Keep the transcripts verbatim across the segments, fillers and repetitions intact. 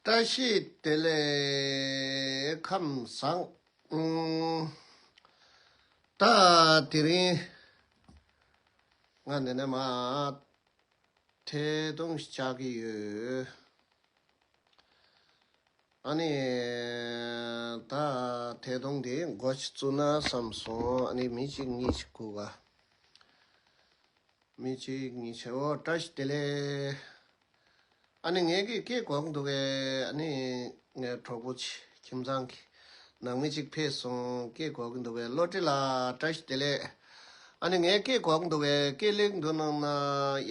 བཀྲ་ཤིས་བདེ་ལེགས། ཁམས་བཟང་། ཨུམ། ད་དེ་རིང་ང་འདི་ནས་མར་ཐད་གཏོང་ཞིག་བྱ་གི་ཡོད། ཨ་ནི་ད་ཐད་གཏོང་དེ་འགོ་ཞིག་བཙུགས་ན་བསམ་སོང་། ཨ་ནི་མི་གཅིག་གཉིས་ཤིག་སྒུག་ག་མི་གཅིག་གཉིས་ཤིག་འོ། བཀྲ་ཤིས་བདེ་ལེགས། ཨ་ནི་ངས་ཀྱི་སྐད་གོ་གི་འདུག་གས། ཨ་ནི་ངའི་གྲོགས་པོ་ཆེ་ཁྱིམ་ཚང་གི་ནང་མི་གཅིག་ཕེབས་སོང་། སྐད་གོ་གི་འདུག་གས། བློ་གྲོས་ལགས་བཀྲ་ཤིས་བདེ་ལེགས། ཨ་ནི་ངས་སྐད་གོ་གི་འདུག་གས། སྐད་ལེགས་འདུག་གནང་ན་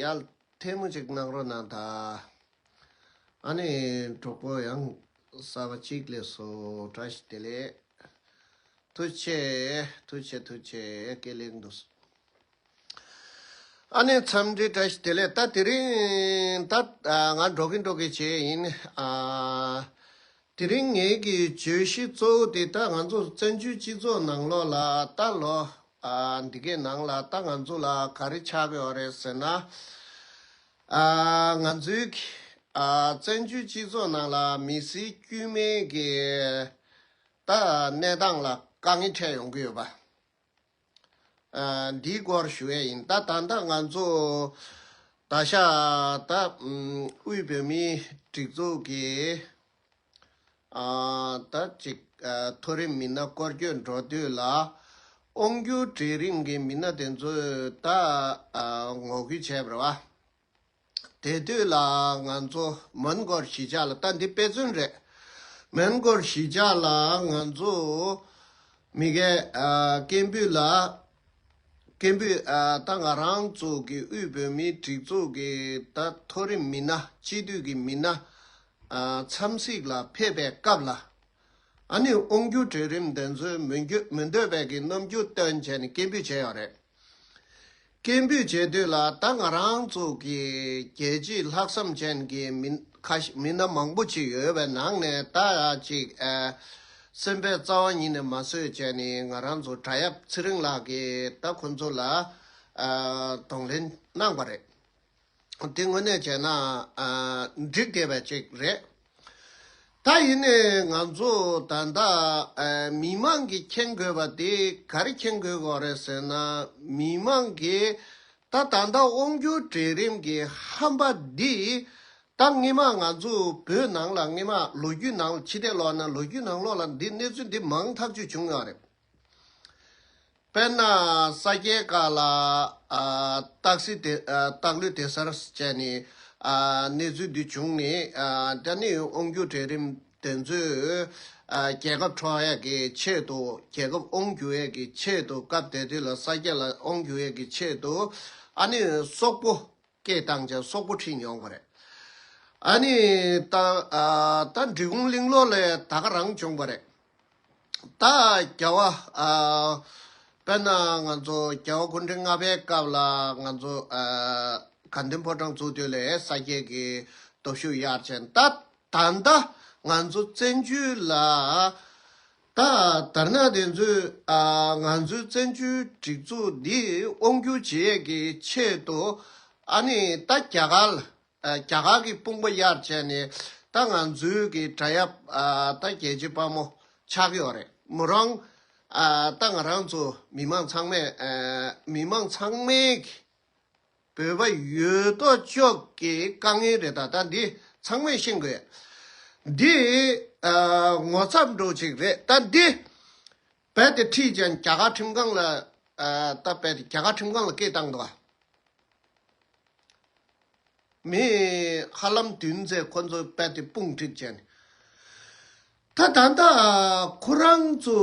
ཡར་ཐལ་མོ་ཅིག་གནང་རོགས་གནང་ད། ཨ་ནི་གྲོགས་པོ་ཡང་གསར་པ་གཅིག་སླེབས་སོང་། བཀྲ་ཤིས་བདེ་ལེགས། ཐུགས་རྗེ་ཆེ། ཐུགས་རྗེ་ཆེ། ཐུགས་རྗེ་ཆེ། སྐད་ལེགས་འདུག་ཨ་ནི་འཚམས་འདྲི་བཀྲ་ཤིས་བདེ་ལེགས། ད་དེ་རིང་ད་ང་འགྲོ་གིན་འགྲོ་གིན་བྱས་ཡིན། ཨ། དེ་རིང་ངེད་ཀྱི་བརྗོད་གཞི་གཙོ་བོ་དེ་ད་ང་ཚོ་བཙན་བྱོལ་སྤྱི་ཚོགས་ནང་ལོགས་ལ་ད་ལོ་ཨ་འདི་གའི་ནང་ལ་ད་ང་ཚོ་ལ་ག་རེ་ཆགས་ཀྱི་ཡོད་རེད་ཟེར་ན། ཨ་ང་ཚོའི་གི་ཨ་བཙན་བྱོལ་སྤྱི་ཚོགས་ནང་ལ་མི་སེར་དཀྱུས་མའི་གི་ད་གནས་སྟངས་ལ་དཀའ་ངལ་འཕྲད་ཡོང་གི་ཡོད་པ། ཨ་འདིའི་སྐོར་ཞུ་ཡས་ཡིན། ད་ད་ལྟ་ང་ཚོ་ད་ཤ་ད་ཨུམ་དབུས་བོད་མིའི་སྒྲིག་འཛུགས་ཀྱི་ཨ་ད་ཅིག་ཨ་མཐོ་རིམ་མི་སྣ་སྐོར་སྐྱོད་འགྲོ་དུས་ལ་དབང་སྒྱུར་གྲལ་རིམ་གྱི་མི་སྣ་དེ་ཚོས་ད་ཨ་ངོ་རྒོལ་བྱས་པ་རེད་བ། དེ་དུས་ལ་ང་ཚོ་མོན་གྷོར་གཞིས་ཆགས་ལ། ད་འདི་དཔེ་མཚོན་རེད། མོན་གྷོར་གཞིས་ཆགས་ལ་ང་ཚོ་མི་གའི་ཨ་སྐད་འབོད་ལ། སྐད་འབོད་ཨ་ད་ང་རང་ཚོ་གི་དབུས་བོད་མིའི་སྒྲིག་འཛུགས་ཀྱི་ད་མཐོ་རིམ་མི་སྣ། སྤྱི་འཐུས་ཀྱི་མི་སྣ་ཨ་འཚམས་གཟིགས་ལ་ཕེབས་པའི་སྐབས་ལ། ཨ་ནི་དབང་སྒྱུར་གྲལ་རིམ་དེ་ཚོས་མི་འགྱོ་མི་འདོད་པའི་གི་རྣམ་འགྱུར་སྟོན་བྱས་ནས་སྐད་འབོད་བྱས་ཡོད་རེད། སྐད་འབོད་བྱེད་དུས་ལ་ད་ང་རང་ཚོ་གི་རྒྱལ་གཅེས་ལྷག་བསམ་ཅན་གྱི་མི་ཁ་ཤས་མི་སྣ་མང་པོ་ཅིག་ཡོད་པའི་ནང་ནས་ད་ཅིག་ཨ་སེམས་པའི་རྩ་བ་ཉིད་ནས་མ་བཟོད་བྱས་ནས་ང་རང་ཚོ་དྲ་ཡབ་ཚེ་རིང་ལགས་ཀྱིས་ད་ཁོ་ཚོ་ལ་ཨ་གདོང་ལེན་གནང་པ་རེད། དེ་དངོས་གནས་བྱས་ན་ཨ་འགྲིག་བསྡད་པ་ཅིག་རེད། ད་ཡིན་ནའི་ང་ཚོ་ད་ལྟ་ཨ་མི་མང་གིས་མཁྱེན་དགོས་པ་དེ་ག་རེ་མཁྱེན་དགོས་ཀྱི་ཡོད་རེད་ཟེར་ན། མི་མང་གིས་ད་ད་ལྟ་དབང་སྒྱུར་གྲལ་རིམ་གྱི་ཧམ་པ་འདི་ད་སྔོན་མ་ང་ཚོ་བོད་ནང་ལ་སྔོན་མ་ལོ་རྒྱུས་ནང་ལ་ཕྱི་བལྟས་ལོག་ན་ལོ་རྒྱུས་ནང་ལོགས་ལ་འདི་གནས་ཚུལ་འདི་མང་ཐག་ཆོད་བྱུང་ཡོད་རེད། དཔེར་ན་ས་སྐྱའི་ཁ་ལ་ཨ་སྟག་གཟིག་དེ་ཨ་སྟག་ལུས་དེ་སར་བྱས་ནས་ཨ་གནས་ཚུལ་འདི་བྱུང་ནས། ཨ་ད་ནི་དབང་སྒྱུར་གྲལ་རིམ་དེ་ཚོས་ཨ་རྒྱལ་ཁབ་འཕྲོག་ཡས་ཀྱི་ཆེད་དུ། རྒྱལ་ཁབ་དབང་བསྒྱུར་ཡས་ཀྱི་ཆེད་དུ། སྐབས་དེ་དུས་ལ་ས་སྐྱ་ལ་དབང་བསྒྱུར་ཡས་ཀྱི་ཆེད་དུ་ཨ་ནི་སོག་པོ་སྐད་བཏང་བྱས་སོག་པོ་ཁྲིད་མྱོང་བ་རེད། ཨ་ནི་ད་ཨ་ད་འབྲི་གུང་གླིང་ལོགས་ལ་ད་ག་རང་བྱུང་བ་རེད། ད་རྒྱལ་བ་ཨ་དཔེར་ན་ང་ཚོ་རྒྱལ་བ་སྐུ་ཕྲེང་ལྔ་པའི་སྐབས་ལ་ང་ཚོ་ཨ་དགའ་ལྡན་ཕོ་བྲང་བཙུགས་དུས་ལ་ས་སྐྱའི་གི་སྟོབས་ཤུགས་ཡར་ཕྱིན། ད་ད་ལྟ་ང་ཚོ་བཙན་བྱོལ་ལ་ད་དར་ནག་དེ་ཚོས་ཨ་ང་ཚོའི་བཙན་བྱོལ་སྒྲིག་འཛུགས་འདི་དབང་སྒྱུར་བྱེད་ཡས་ཀྱི་ཆེད་དུ་ཨ་ནི་ད་རྒྱ་གར་ལ། ཨ་རྒྱ་གར་གྱི་དཔུང་པ་གཡར་བྱས་ནས་ད་ང་ཚོའི་གི་དྲ་ཡབ་ཨ་ད་རྒྱལ་གཅེས་དཔའ་མོ་ཆགས་ཀྱི་ཡོད་རེད། མོ་རང་ཨ་ད་ང་རང་ཚོ་མི་མང་ཚང་མས་ཨ་མི་མང་ཚང་མས་གི་བོད་པ་ཡོད་དོ་ཅོག་གི་དཀའ་ངལ་རེད། ད་ད་འདི་ཚང་མས་ཤེས་དགོས། འདི་ཨ་ངོ་ཚབ་འདྲ་ཅིག་རེད། ད་འདི་རྦད་དེ་ཁྲིད་ཀྱང་རྒྱ་གར་ཁྲིམས་ཁང་ལ་ཨ་ད་རྦད་དེ་རྒྱ་གར་ཁྲིམས་ཁང་ལ་སྐད་བཏང་འདུག་ཨ། མི་ཧ་ལམ་བདུན་ཙམ་ཁོ་ཚོ་རྦད་དེ་དཔུང་ཁྲིད་བྱས་ནས། ད་ད་ལྟ་ཁོ་རང་ཚོ་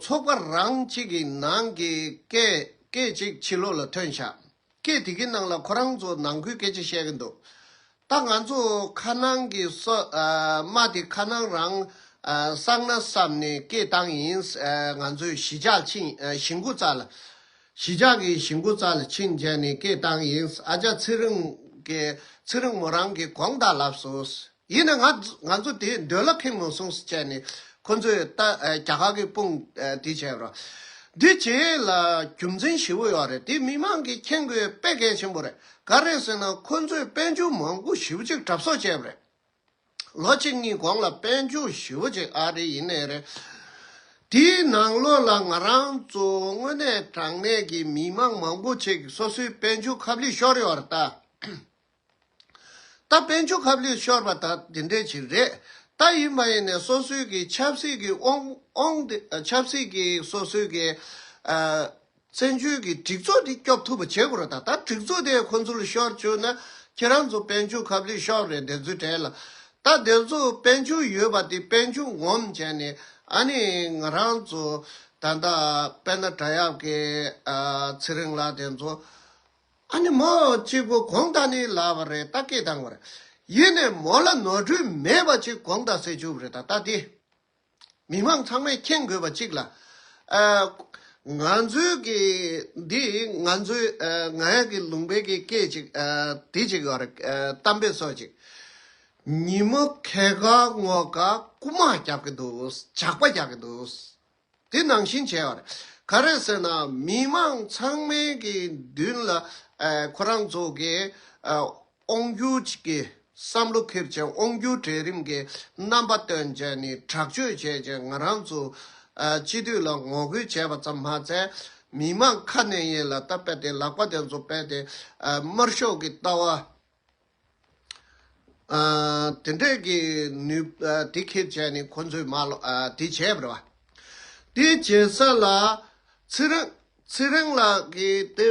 ཚོགས་པ་རང་གཅིག་གི་ནང་གི་སྐད་སྐད་ཅིག་ཕྱི་ལོགས་ལ་ཐོན་ཤག་སྐད་དེ་གི་ནང་ལ་ཁོ་རང་ཚོ་ནང་ཁུལ་སྐད་ཆ་བཤད་ཀྱི་འདུག་ད་ང་ཚོ་ཁ་ནང་གི་སོ་ཨ་རྨ་དེ་ཁ་ནང་རང་ཨ་བསགས་ན་བསམ་ནས་སྐད་བཏང་ཡིན། ཨ་ང་ཚོའི་གཞིས་ཆགས་ཕྱིན་ཨ་གཞིས་འགོ་རྩ་ལ། གཞིས་ཆགས་ཀྱི་གཞིས་འགོ་རྩ་ལ་ཕྱིན་བྱས་ནས་སྐད་བཏང་ཡིན། ཨ་ཅག་ཚེ་རིང་གི་ཚེ་རིང་མོ་རང་གིས་དགོངས་དག་ལབ་སོང་། ཡིན་ན་ང་ང་ཚོ་དེ་འདོད་ལ་ཁེངས་མ་སོང་ཟེར་བྱས་ནས་ཁོ་ཚོས་ད་ཨ་རྒྱ་གར་གྱི་དཔུང་ཨ་དེ་བྱས་རོགས། འདི་བྱས་ལ་རྒྱུ་མཚན་ཞེ་པོ་ཡོད་རེད། དེ་མི་མང་གིས་མཁྱེན་དགོས་དཔེ་གལ་ཆེན་པོ་རེད། ག་རེ་ཟེར་ན་ཁོ་ཚོས་དཔལ་འབྱོར་མང་པོ་ཞེ་པོ་ཅིག་གྲབས་གསོག་བྱས་པ་རེད། ལོ་གཅིག་གཉིས་གོང་ལ་དཔལ་འབྱོར་ཞེ་པོ་ཅིག་ཨ་རི་ཡིན་ནའི་རེད། དེའི་ནང་ལོགས་ལ་ང་རང་ཚོ་དངོས་གནས་དྲང་གནས་ཀྱི་མི་མང་མང་པོ་ཅིག་སོ་སོའི་དཔལ་འབྱོར་ཁ་བསླུས་ཤོར་ཡོད་རེད་ད། ད་དཔལ་འབྱོར་ཁ་བསླུས་ཤོར་བ་ད་དེ་འདྲས་ཅིག་རེད། ད་ཡིན་པ་ཡིན་ནའི་སོ་སོའི་གི་ཆབ་སྲིད་ཀྱི་དབང་དབང་དེ་ཆབ་སྲིད་ཀྱི་སོ་སོའི་གི་ཨ། བཙན་བྱོལ་གྱི་སྒྲིག་འཛུགས་འདི་སྐྱོབ་ཐུབ་པ་བྱེད་དགོས་རེད་ད། ད་སྒྲིག་འཛུགས་དེ་ཁོ་ཚོ་ལ་ཤོར་བཅུག་ན་ཁྱེད་རང་ཚོ་དཔལ་འབྱོར་ཁ་བསླུས་ཤོར་རེད་དེ་ཚོའི་གྲས་ལ། ད་དེ་ཚོ་དཔལ་འབྱོར་ཡོད་པ་དེ་དཔལ་འབྱོར་ངོམ་བྱས་ནས་ཨ་ནི་ང་རང་ཚོ་ད་ལྟ་དཔལ་ནཱ་བྲག་གཡབ་ཀྱི་ཨ་ཚེ་རིང་ལགས་དེ་ཚོ་ཨ་ནི་མོ་གཅིག་པོ་དགོངས་དག་ནི་ལབ་པ་རེད། ད་སྐད་བཏང་བ་རེད། ཡིན་ནས་མོ་ལ་ནོར་འཁྲུལ་མེད་པ་ཅིག་དགོངས་དག་ཟེར་བཅུག་པ་རེད་ད། ད་དེ། མི་མང་ཚང་མས་མཁྱེན་དགོས་པ་གཅིག་ལ། ཨ། ང་ཚོའི་གི་འདི་ང་ཚོའི་ཨ། ང་ཡ་གི་ལུང་པའི་གི་སྐད་ཅིག་ཨ། འདི་ཅིག་ཡོད་རེད། ཨ། གཏམ་དཔེ་སོགས་ཅིག་ཉིན་མོ་ཁལ་ཁ་སྔོ་ཁ་རྐུ་མ་རྒྱབ་ཀྱི་འདུག་ཇག་པ་རྒྱག་གི་འདུག་དེ་ནང་བཞིན་བྱས་པ་རེད། ག་རེ་ཟེར་ན་མི་མང་ཚང་མའི་གི་མདུན་ལ་ཨ། ཁོ་རང་ཚོ་གི་ཨ། དབང་སྒྱུར་གྱི་བསམ་བློ་འཁྱེར་བྱས་དབང་སྒྱུར་གྲལ་རིམ་གྱི་རྣམ་པ་སྟོན་བྱས་ནས་དྲག་སྤྱོད་བྱས་བྱས་ང་རང་ཚོ་ཨ། སྤྱི་འཐུས་ལ་ངོ་རྒོལ་བྱས་པ་ཙམ་མ་ཚད་མི་མང་ཁ་ནས་ཡིན་ལ་ད་དཔེ་དེ་ལག་པ་དེ་ཚོ་དཔེ་དེ་ཨ། དམར་ཤོག་གི་ལྟ་བ་ཨ། དེ་འདྲས་ཀྱི་ནུས་ཨ། དེ་འཁྱེར་བྱས་ནས་ཁོ་ཚོས་མ་ལོ་ཨ། དེ་བྱས་པ་རེད་བ། དེ་བྱེད་ས་ལ་ཚེ་རིང་ཚེ་རིང་ལགས་ཀྱིས་དེ།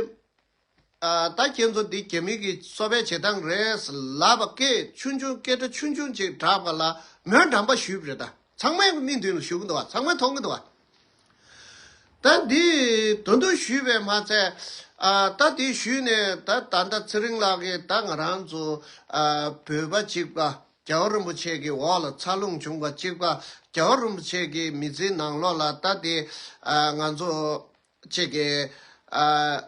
ཨ། ད་ཁྱེད་ཚོ་འདི་རྒྱ་མི་གི་གསོ་སྤེལ་བྱེད་སྟངས་རེད་ལབ་པ་སྐད་ཆུང་ཆུང་སྐད་སྒྲ་ཆུང་ཆུང་ཅིག་གྲགས་པ་ལ་མོས་འགྲམ་པ་གཞུས་པ་རེད་ད། ཚང་མས་མིག་མདུན་ལ་གཞུ་གི་འདུག་བ། ཚང་མས་མཐོང་གི་འདུག་བ། ད་འདི་དོན་དུ་གཞུས་པས་མ་ཚད་ཨ། ད་འདི་གཞུས་ནས་ད་ད་ལྟ་ཚེ་རིང་ལགས་ཀྱིས་ད་ང་རང་ཚོ་ཨ། བོད་པ་གཅིག་པ་རྒྱལ་བ་རིན་པོ་ཆེ་གི་འོག་ལ་འཚར་ལོངས་བྱུང་བ་གཅིག་པ་རྒྱལ་བ་རིན་པོ་ཆེ་གི་མི་ཚེའི་ནང་ལོགས་ལ་ད་འདི་ཨ། ང་ཚོ་གཅིག་གི་ཨ།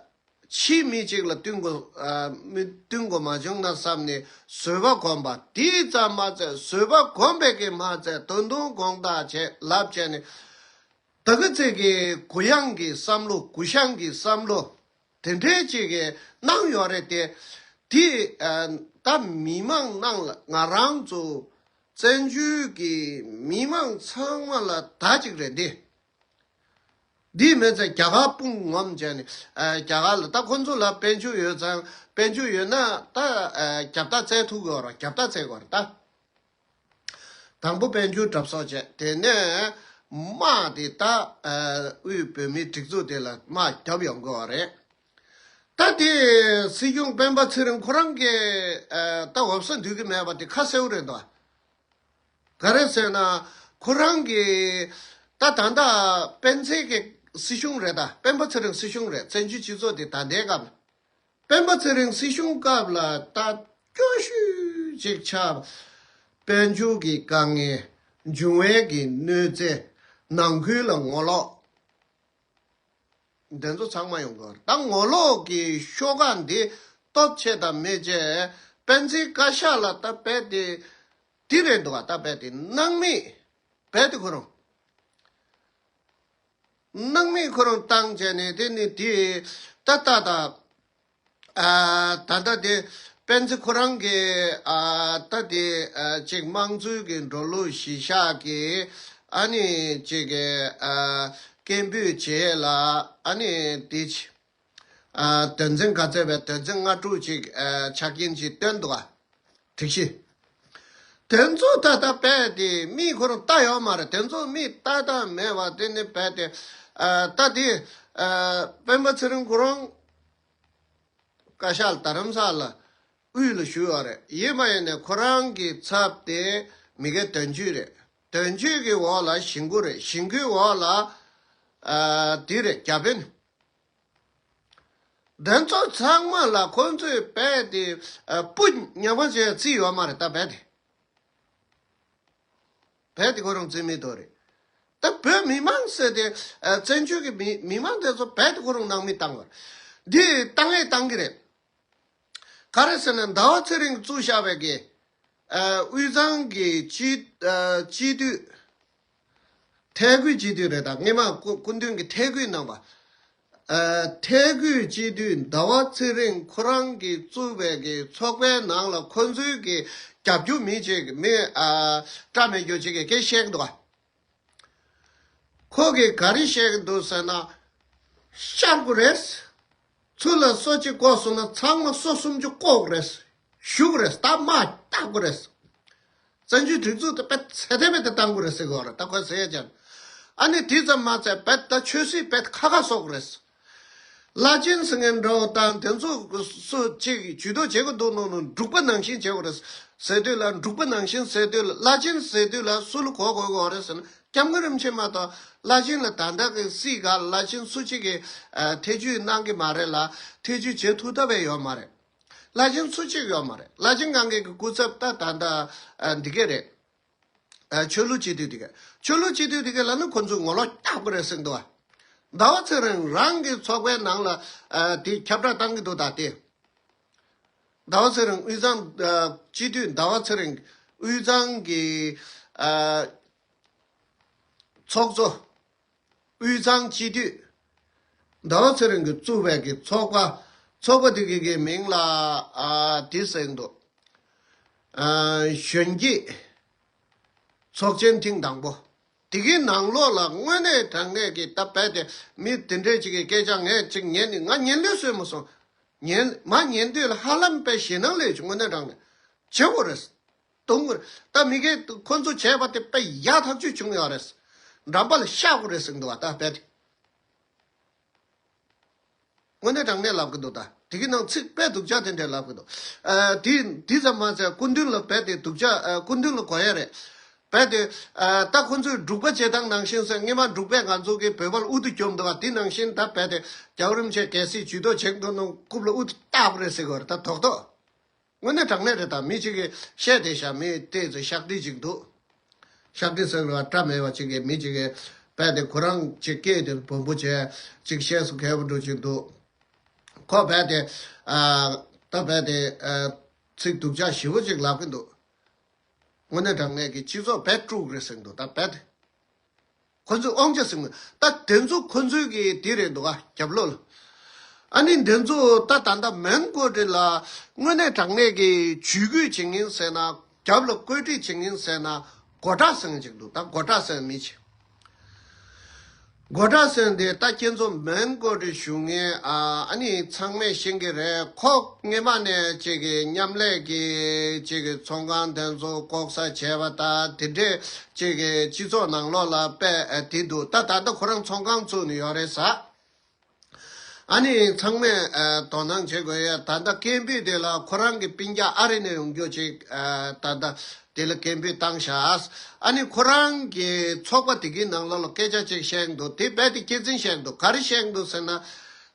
ཕྱིའི་མི་གཅིག་ལ་བསྟུན་དགོས་ཨ། མི་བསྟུན་དགོས་མ་བྱུང་ན་བསམ་ནས་བཟོད་པ་སྒོམ་པ་དེ་ཙམ་མ་ཚད་བཟོད་པ་སྒོམ་པའི་གི་མ་ཚད་ད་དུང་དགོངས་དག་བྱས་ལབ་བྱས་ནས་ད་ག་ཚད་ཀྱི་གུ་ཡངས་ཀྱི་བསམ་བློ་གུ་ཤངས་ཀྱི་བསམ་བློ་དེ་འདྲའི་ཅིག་གི་གནང་ཡོད་རེད་དེ། དེ་ཨ། ད་མི་མང་ནང་ལ་ང་རང་ཚོ་བཙན་བྱོལ་གྱི་མི་མང་ཚང་མ་ལ་ད་ཅིག་རེད་དེ། འདི་མེད་ཚེ་རྒྱ་གར་དཔུང་ངོམ་བྱས་ནས་ཨ། རྒྱ་གར་ལ་ད་ཁོ་ཚོ་ལ་དཔལ་འབྱོར་ཡོད་ཙང་དཔལ་འབྱོར་ཡོད་ན་ད་ཨ། རྒྱབ་རྟགས་བཙལ་ཐུབ་ཀྱི་ཡོད་རེད། རྒྱབ་རྟགས་བཙལ་དགོས་རེད་ད། དང་པོ་དཔལ་འབྱོར་གྲབས་གསོག་བྱས་དེ་ནས་དམག་དེ་ད་ཨ། དབུས་བོད་མིའི་སྒྲིག་འཛུགས་དེ་ལ་དམག་རྒྱབ་ཡོང་གི་ཡོད་རེད། ད་དེ་སྲིད་སྐྱོང་སྤེན་པ་ཚེ་རིང་ཁོ་རང་གིས་ཨ། ད་འོབ་ས་འདུག་གི་མེད་པ་དེ་ཁ་གསལ་པོ་རེད་འདུག་ག་རེ་ཟེར་ན་ཁོ་རང་གི་ད་ད་ལྟ་སྤེན་ཚེ་གི་སྲིད་གཞུང་རེད། ད་སྤེན་པ་ཚེ་རིང་སྲིད་གཞུང་རེད། བཙན་བྱོལ་སྤྱི་ཚོགས་དེ་ད་ལྟའི་སྐབས་སྤེན་པ་ཚེ་རིང་སྲིད་གཞུང་སྐབས་ལ་ད་སྐྱོ་ཤོས་ཅིག་ཆགས། དཔལ་འབྱོར་གྱི་དཀའ་ངལ། འབྱུང་བའི་གི་གནོད་འཚེ། ནང་ཁུལ་ལ་ངོ་ལོག་འདི་ཚོ་ཚང་མ་ཡོང་གི་ཡོད་རེད། ད་ངོ་ལོག་གི་ཤོག་ཁག་འདི་སྟོབས་ཆེ་དང་མེད་ཅེས་སྤེན་ཚེའི་བཀའ་ཤག་ལ་ད་རྦད་དེ་འདི་རེད་འདུག་བ། ད་རྦད་དེ་སྣང་མེད་རྦད་དེ་ཁོ་རང་སྣང་མེད་ཁོ་རང་བཏང་བྱས་ནས་དེ་ནི་དེ་ད་ལྟ་ད་ཨ། ད་ལྟ་དེ་སྤེན་ཚེ་ཁོ་རང་གི་ཨ། ད་དེ་ཨ། ཅིག་དམངས་གཙོའི་གི་འགྲོ་ལུགས་གཞི་བཞག་གི་ཨ་ནི་ཅིག་གི་ཨ། སྐད་འབོད་བྱེད་ལ་ཨ་ནི་དེ་ཅི་ཨ། དོན་ཚན་ག་ཚད་པའི་དོན་ཚན་ལྔ་དྲུག་ཅིག་ཨ། ཆ་རྐྱེན་ཅིག་བཏོན་འདུག་ཨ། སྒྲིག་གཞི་དེ་ཚོ་ད་ལྟ་རྦད་དེ་མིས་ཁོ་རང་ལྟ་ཡོད་མ་རེད། དེ་ཚོ་མིས་ལྟ་ལྟ་མེད་པ་དེ་ནི་རྦད་དེ་ཨ། ད་དེ་ཨ། སྤེན་པ་ཚེ་རིང་ཁོ་རང་བཀའ་ཤག་རྡ་རམ་ས་ལ་དབུས་ལ་བཞུགས་ཡོད་རེད། ཡིན་མ་ཡིན་ནས་ཁོ་རང་གི་ཚབ་དེ་མི་སྒེར་དོན་གཅོད་རེད། དོན་གཅོད་ཀྱི་འོག་ལ་གཞིས་འགོ་རེད། གཞིས་འགོའི་འོག་ལ་ཨ། དེ་རེད། བརྒྱ་དཔོན། དེ་ཚོ་ཚང་མ་ལ་ཁོ་ཚོས་རྦད་དེ་ཨ། སྤུ་ཉག་མ་བྱས་རྩིས་ཡོད་མ་རེད། ད་རྦད་དེ་རྦད་དེ་ཁོ་རང་རྩིས་མེད་དོ་རེད། ད་བོད་མི་མང་ཟེར་ཏེ་ཨ། བཙན་བྱོལ་གྱི་མི་མི་མང་དེ་ཚོ་རྦད་དེ་ཁོ་རང་སྣང་མེད་བཏང་བ་རེད། འདི་བཏང་ཡས་བཏང་གི་རེད། ག་རེ་ཟེར་ན་ཟླ་བ་ཚེ་རིང་བཙུགས་བཞག་པའི་གི་ཨ། དབུས་གཙང་གི་སྤྱི་ཨ། སྤྱི་འཐུས་ཐད་སྐུད་སྤྱི་འཐུས་རེད། ད་སྔས་མ་སྐུ་སྐུ་མདུན་གྱི་ཐད་སྐུད་གནང་བ། ཨ། ཐད་སྐུད་སྤྱི་འཐུས་ཟླ་བ་ཚེ་རིང་ཁོ་རང་གིས་བཙུགས་པའི་གི་ཚོགས་པའི་ནང་ལ་ཁོ་ཚོའི་གི་རྒྱབ་སྐྱོར་མི་གཅིག་མི་ཨ་བཀྲ་མེད་རྒྱུ་གཅིག་གིས་སྐད་བཤད་འདུག་བ། ཁོ་གིས་ག་རེ་བཤད་ཀྱི་འདུག་ཟེར་ན། བཤར་དགོས་རེད། ཚུར་ལ་སོ་གཅིག་བཀོག་སོང་ན་ཚང་མ་སོ་སུམ་ཅུ་བཀོག་དགོས་རེད། གཞུ་དགོས་རེད། ད་དམག་རྒྱག་དགོས་རེད། བཙན་བྱོལ་སྒྲིག་འཛུགས་དེ་དཔེ་ཚད་ལྡན་དཔེ་དེ་བཏང་དགོས་རེད་ཟེར་གི་ཡོད་རེད། ད་ཁོས་ཟེར་ཡ་ཅན། ཨ་ནི་དེ་ཙམ་མ་ཚད་དཔེ་ད་ཆོས་སྲིད་དཔེ་ཁ་ཁ་གསོ་དགོས་རེད། བླ་ཆེན་ཟེར་མཁན་འདྲ་བོ་དང་དེ་ཚོ་སུ་གཅིག་ཇུས་གཏོགས་བྱེད་དགོས་འདུག་ནོ་ནོ་འབྲུག་པ་ནང་བཞིན་བྱེད་དགོས་རེད་ཟེར་དུས་ལ། འབྲུག་པ་ནང་བཞིན་ཟེར་དུས་ལ། བླ་ཆེན་ཟེར་དུས་ལ་སུ་ལ་གོ་དགོས་ཀྱི་ཡོད་རེད་ཟེར་ན། སྐྱབས་མགོན་རིན་པོ་ཆེ་མ་གཏོགས་བླ་ཆེན་ལ་ད་ལྟ་གི་སྲིད་ག་བླ་ཆེན་སུ་གཅིག་གིས་ཨ་ཐེ་ཇུས་གནང་གི་མ་རེད་ལ། ཐེ་ཇུས་བྱེད་ཐུབ་ཐབས་ཡོད་མ་རེད། བླ་ཆེན་སུ་གཅིག་ཡོད་མ་རེད། བླ་ཆེན་སྒང་གའི་གི་སྐུ་ཚབ་ད་ད་ལྟ་ཨ་འདི་གས་རེད། ཨ་ཆོས་ལུགས་སྤྱི་འཐུས་འདི་གས། ཆོས་ལུགས་སྤྱི་འཐུས་འདི་གས་ལ་ནི་ཁོ་ཚོས་ངོ་ལོག་རྒྱག་དགོས་རེད་ཟེར་འདུག་བ། ཟླ་བ་ཚེ་རིང་རང་གི་ཚོགས་པའི་ནང་ལ་ཨ་དེ་ཁྱབ་བསྒྲགས་བཏང་གི་འདུག་ད་དེ། ཟླ་བ་ཚེ་རིང་དབུས་གཙང་ཨ་སྤྱི་འཐུས། ཟླ་བ་ཚེ་རིང་དབུས་གཙང་གི་ཨ་ཚོགས་གཙོ། དབུས་གཙང་སྤྱི་འཐུས་ཟླ་བ་ཚེ་རིང་གིས་བཙུགས་པའི་གི་ཚོགས་པ། ཚོགས་པ་དེ་གི་གི་མིང་ལ་ཨ་དེ་ཟེར་གི་འདུག་ཨ་གཞོན་སྐྱེས་ཚོགས་ཆེན་ཐེངས་དང་པོ། དེ་གི་ནང་ལོགས་ལ་དངོས་གནས་དྲང་གནས་ཀྱི་ད་རྦད་དེ་མི་དེ་འདྲས་ཅིག་གི་སྐད་ཆ་ངས་ཅིག་ཉན་ནས། ང་ཉན་ལོས་སོན་མ་སོང་། ཉན་མ་ཉན་དུས་ལ་ཧ་ལམ་དཔེ་ཞེད་སྣང་སླེབས་བྱུང་། དངོས་གནས་དྲང་གནས་བྱེད་དགོས་རེད། གཏོང་དགོས་རེད། ད་མི་སྒེར་ཁོ་ཚོ་བྱས་པ་དེ་དཔེ་ཡག་ཐག་ཆོད་བྱུང་ཡོད་རེད། འགྲམ་པ་ལ་བཤགས་དགོས་རེད་ཟེར་གི་འདུག་བ། ད་རྦད་དེ། དངོས་གནས་དྲང་གནས་ལབ་གི་འདུག་ད་དེ་གི་ནང་ཚིག་དཔེ་སྡུག་ཅག་དེ་འདྲས་ལབ་གི་འདུག་ཨ་དེ་དེ་ཙམ་མ་ཟད་སྐུ་མདུན་ལ་རྦད་དེ་སྡུག་ཅག་ཨ་སྐུ་མདུན་ལ་གོ་ཡ་རེད། རྦད་དེ་ཨ་ད་ཁོ་ཚོས་འབྲུག་པ་བྱེད་སྟངས་ནང་བཞིན་ཟེར། སྔོན་མ་འབྲུག་པས་ང་ཚོ་གི་བོད་པ་ལ་དབུ་མདུན་བསྐྱོན་འདུག་བ། དེ་ནང་བཞིན་ད་རྦད་དེ་རྒྱལ་བ་རིན་པོ་ཆེ་གལ་སྲིད་ཇུས་གཏོགས་བྱེད་འདུག་ན་རྐུབ་ལ་དབུ་མདུན་བཏགས་པ་རེད་ཟེར་གི་ཡོད་རེད། ད་རྡོག་རྡོག་དངོས་གནས་དྲང་གནས་རེད། ད་མི་གཅིག་གིས་བཤད་བསྡད་ཤག་མི་དེ་ཚོ་ཤག་དྲིལ་ཅིག་འདུག་ཤག་དྲིལ་ཟེར་བ་སྒྲ་མེད་པ་ཅིག་གིས། མི་གཅིག་གིས་རྦད་དེ་ཁོ་རང་ཅིག་སྐད་དེ་སྦོམ་པོ་བྱས་ཅིག་བཤད་སོང་། མཁས་པོ་འདྲ་ཅིག་འདུག་ཁོ་རྦད་དེ་ཨ་ད་རྦད་དེ་ཨ་ཚིག་སྡུག་ཅག་ཞེ་པོ་ཅིག་ལབ་གི་འདུག་དངོས་གནས་དྲང་གནས་ཀྱི་སྤྱི་ཚོགས་རྦད་དཀྲུགས་རེད་ཟེར་གི་འདུག་ད་རྦད་དེ། ཁོ་ཚོས་དབང་ཆ་ཟིན། ད་དེ་ཚོ་ཁོ་ཚོའི་གི་དེ་རེད་འདུག་ག་རྒྱབ་ལོགས་ལ། ཨ་ནི་དེ་ཚོ་ད་ད་ལྟ་མོན་གྷོ་རི་ལ་དངོས་གནས་དྲང་གནས་ཀྱི་ཇུས་འགོད་བྱེད་མཁན་ཟེར་ན། རྒྱབ་ལ་བཀོད་སྒྲིག་བྱེད་མཁན་ཟེར་ན། མགོ་སྐྲ་ཟེར་མཁན་ཅིག་འདུག་ད་མགོ་སྐྲ་ཟེར་མི་ཅིག་མགོ་སྐྲ་ཟེར་དེ་ད་ཁྱེད་ཚོ་མོན་གྷོ་རི་བཞུགས་མཁན་ཨ་ཨ་ནི་ཚང་མས་ཤེས་ཀྱི་རེད། ཁོ་སྔོན་མ་ནས་ཅིག་གི་མཉམ་ལས་ཀྱི་ཅིག་གི་ཚོང་ཁང་དེ་ཚོ་ལྐོག་ཟ་བྱས་པ་དང་དེ་འདྲས་ཅིག་གི་སྤྱི་ཚོགས་ནང་ལོགས་ལ་དཔེ་ཨ་དེ་འདུག་ད་ད་ལྟ་ཁོ་རང་ཚོང་ཁང་བཙུགས་ནས་ཡོད་རེད་ཟེར། ཨ་ནི་ཚང་མས་ཨ་དོ་སྣང་བྱེད་དགོས་ཡ། ད་ལྟ་སྐད་འབོད་དེ་ལ་ཁོ་རང་གི་སྤུན་ཀྱག་ཨ་རི་ནས་ཡོང་རྒྱུ་ཅིག་ཨ་ད་ལྟ་དེ་ལ་སྐད་འབོད་བཏང་ཤག་ཨ་ནི་ཁོ་རང་གི་ཚོགས་པ་དེ་གི་ནང་ལོགས་ལ་སྐད་ཆ་ཅིག་བཤད་འདུག་དེ་རྦད་དེ་སྐྱེད་འཛིན་བཤད་འདུག་ག་རེ་བཤད་འདུག་ཟེར་ན།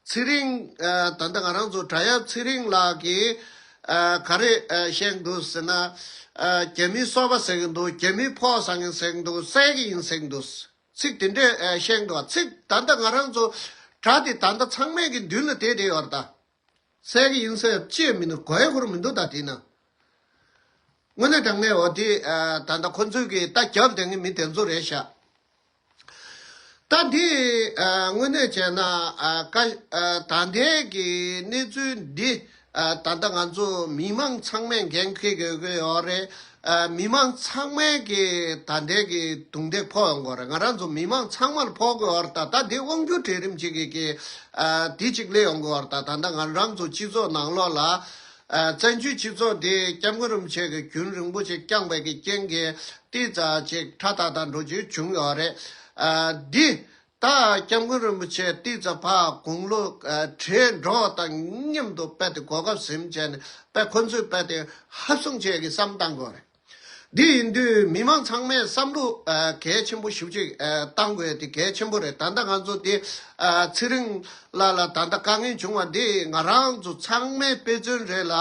ཚེ་རིང་ཨ་ད་ལྟ་ང་རང་ཚོ་བྲག་གཡབ་ཚེ་རིང་ལགས་ཀྱིས་ཨ་ག་རེ་ཨ་བཤད་འདུག་ཟེར་ན། ཨ་རྒྱ་མིའི་སོ་པ་ཟེར་གི་འདུག་རྒྱ་མིའི་ཕོགས་ཟེར་གི་འདུག་བསད་གི་ཡིན་ཟེར་གི་འདུག་ཚིག་དེ་འདྲས་ཨ་བཤད་འདུག་ཚིག་ད་ལྟ་ང་རང་ཚོ་བྲག་དེ་ད་ལྟ་ཚང་མས་ཀྱི་མདུན་ལ་བསྡད་བསྡད་ཡོད་རེད་ད། བསད་གི་ཡིན་ཟེར་ཅི་མི་འདུག་གོ་ཡ་ཁོ་རང་མི་འདུག་ད་དེ་ན། དངོས་གནས་དྲང་གནས་འོ་དེ་ཨ་ད་ལྟ་ཁོ་ཚོས་ཀྱི་ད་རྒྱབ་དེ་ངའི་མི་དེ་ཚོ་རེད་ཤག་ད་འདི་ཨ་དངོས་གནས་བྱས་ན་ཨ་ཀ་ཨ་ད་ལྟའི་གི་གནས་ཚུལ་འདི་ཨ་ད་ལྟ་ང་ཚོ་མི་མང་ཚང་མས་འགན་འཁྱེར་དགོས་ཀྱི་ཡོད་རེད། ཨ་མི་མང་ཚང་མས་ཀྱི་ད་ལྟའི་གི་རྡུང་རྡེག་ཕོག་ཡོང་གི་ཡོད་རེད། ང་རང་ཚོ་མི་མང་ཚང་མ་ལ་ཕོག་གི་ཡོད་རེད། ད་ད་འདི་དབང་སྒྱུར་གྲལ་རིམ་ཅིག་གི་གི་ཨ་འདི་ཅིག་སླེབས་ཡོང་གི་ཡོད་རེད། ད་ད་ལྟ་ང་རང་ཚོ་སྤྱི་ཚོགས་ནང་ལོགས་ལ་ཨ་བཙན་བྱོལ་སྤྱི་ཚོགས་འདི་སྐྱབས་མགོན་རིན་པོ་ཆེ་གི་རྒྱུན་རིང་པོ་ཅིག་བསྐྱངས་པའི་གི་རྐྱེན་གྱིས་ཏིག་ཙ་ཅིག་ཁྲ་ཏག་ཏག་འགྲོ་རྒྱུ་བྱུང་ཡོད་རེད། ཨ་འདི་ད་སྐྱབས་མགོན་རིན་པོ་ཆེ་ཏིག་ཙ་ཕར་དགུང་ལོ་ཨ་བགྲེས་འགྲོ་བ་དང་མཉམ་དུ་རྦད་དེ་གོ་སྐབས་ཟིན་བྱས་ནས་རྦད་ཁོ་ཚོས་རྦད་དེ་ཧབ་བཟུང་བྱས་ཀྱི་བསམ་བཏང་དགོས་རེད། འདི་ཡིན་དུས་མི་མང་ཚང་མས་བསམ་བློ་ཨ་གལ་ཆེན་པོ་ཞེ་པོ་ཅིག་ཨ་བཏང་དགོས་དེ་གལ་ཆེན་པོ་རེད། ད་ལྟ་ང་ཚོ་འདི་ཨ་ཚེ་རིང་ལགས་ལ་ད་ལྟ་དཀའ་ངལ་བྱུང་བ་འདི་ང་རང་ཚོ་ཚང་མའི་དཔེ་མཚོན་རེད་ལ།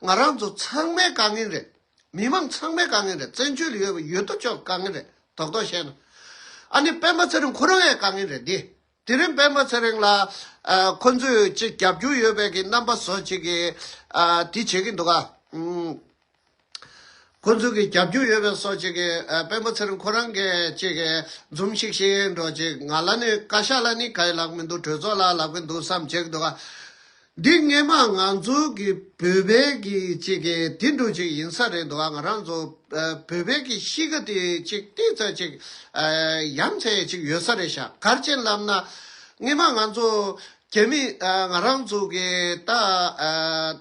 ང་རང་ཚོ་ཚང་མའི་དཀའ་ངལ་རེད། མི་མང་ཚང་མའི་དཀའ་ངལ་རེད། བཙན་བྱོལ་ཡོད་པའི་ཡོད་དོ་ཅོག་དཀའ་ངལ་རེད། རྡོག་རྡོག་བཤད་ན། ཨ་ནི་སྤེན་པ་ཚེ་རིང་ཁོ་རང་ཡང་དཀའ་ངལ་རེད་འདི། དེ་རིང་སྤེན་པ་ཚེ་རིང་ལ་ཨ་ཁོ་ཚོས་ཅིག་རྒྱབ་སྐྱོར་ཡོད་པའི་གི་རྣམ་པ་བཟོ་ཅིག་གི་ཨ་དེ་བྱེད་ཀྱི་འདུག་ག་ཨུམ། ཁོ་ཚོ་གི་རྒྱབ་སྐྱོར་ཡོད་པའི་སོགས་ཅིག་གི་ཨ་སྤེན་པ་ཚེ་རིང་ཁོ་རང་གིས་ཅིག་གི་འཛུམ་ཤིག་ཤིག་འགྲོ་ཅིག་ང་ལ་ནི་བཀའ་ཤག་ལ་ནི་ག་ཡི་ལབ་མི་འདུག་གྲོས་ཚོགས་ལ་ལབ་གི་འདུག་བསམ་བྱེད་ཀྱི་འདུག་ག་འདི་སྔས་མ་ང་ཚོ་གི་བོད་པའི་གི་ཅིག་གི་དེ་འདྲ་ཅིག་ཡིན་ས་རེད་འདུག་ག་ང་རང་ཚོ་ཨ་བོད་པའི་གི་གཤིས་ཀ་དེ་ཅིག་ཏིག་ཙ་ཅིག་ཨ་ཡ་མཚན་ཅིག་ཡོད་ས་རེད་ཤག་ག་རེ་བྱས་ལབ་ན། སྔས་མ་ང་ཚོ་རྒྱ་མི་ཨ་ང་རང་ཚོ་གི་ད་ཨ་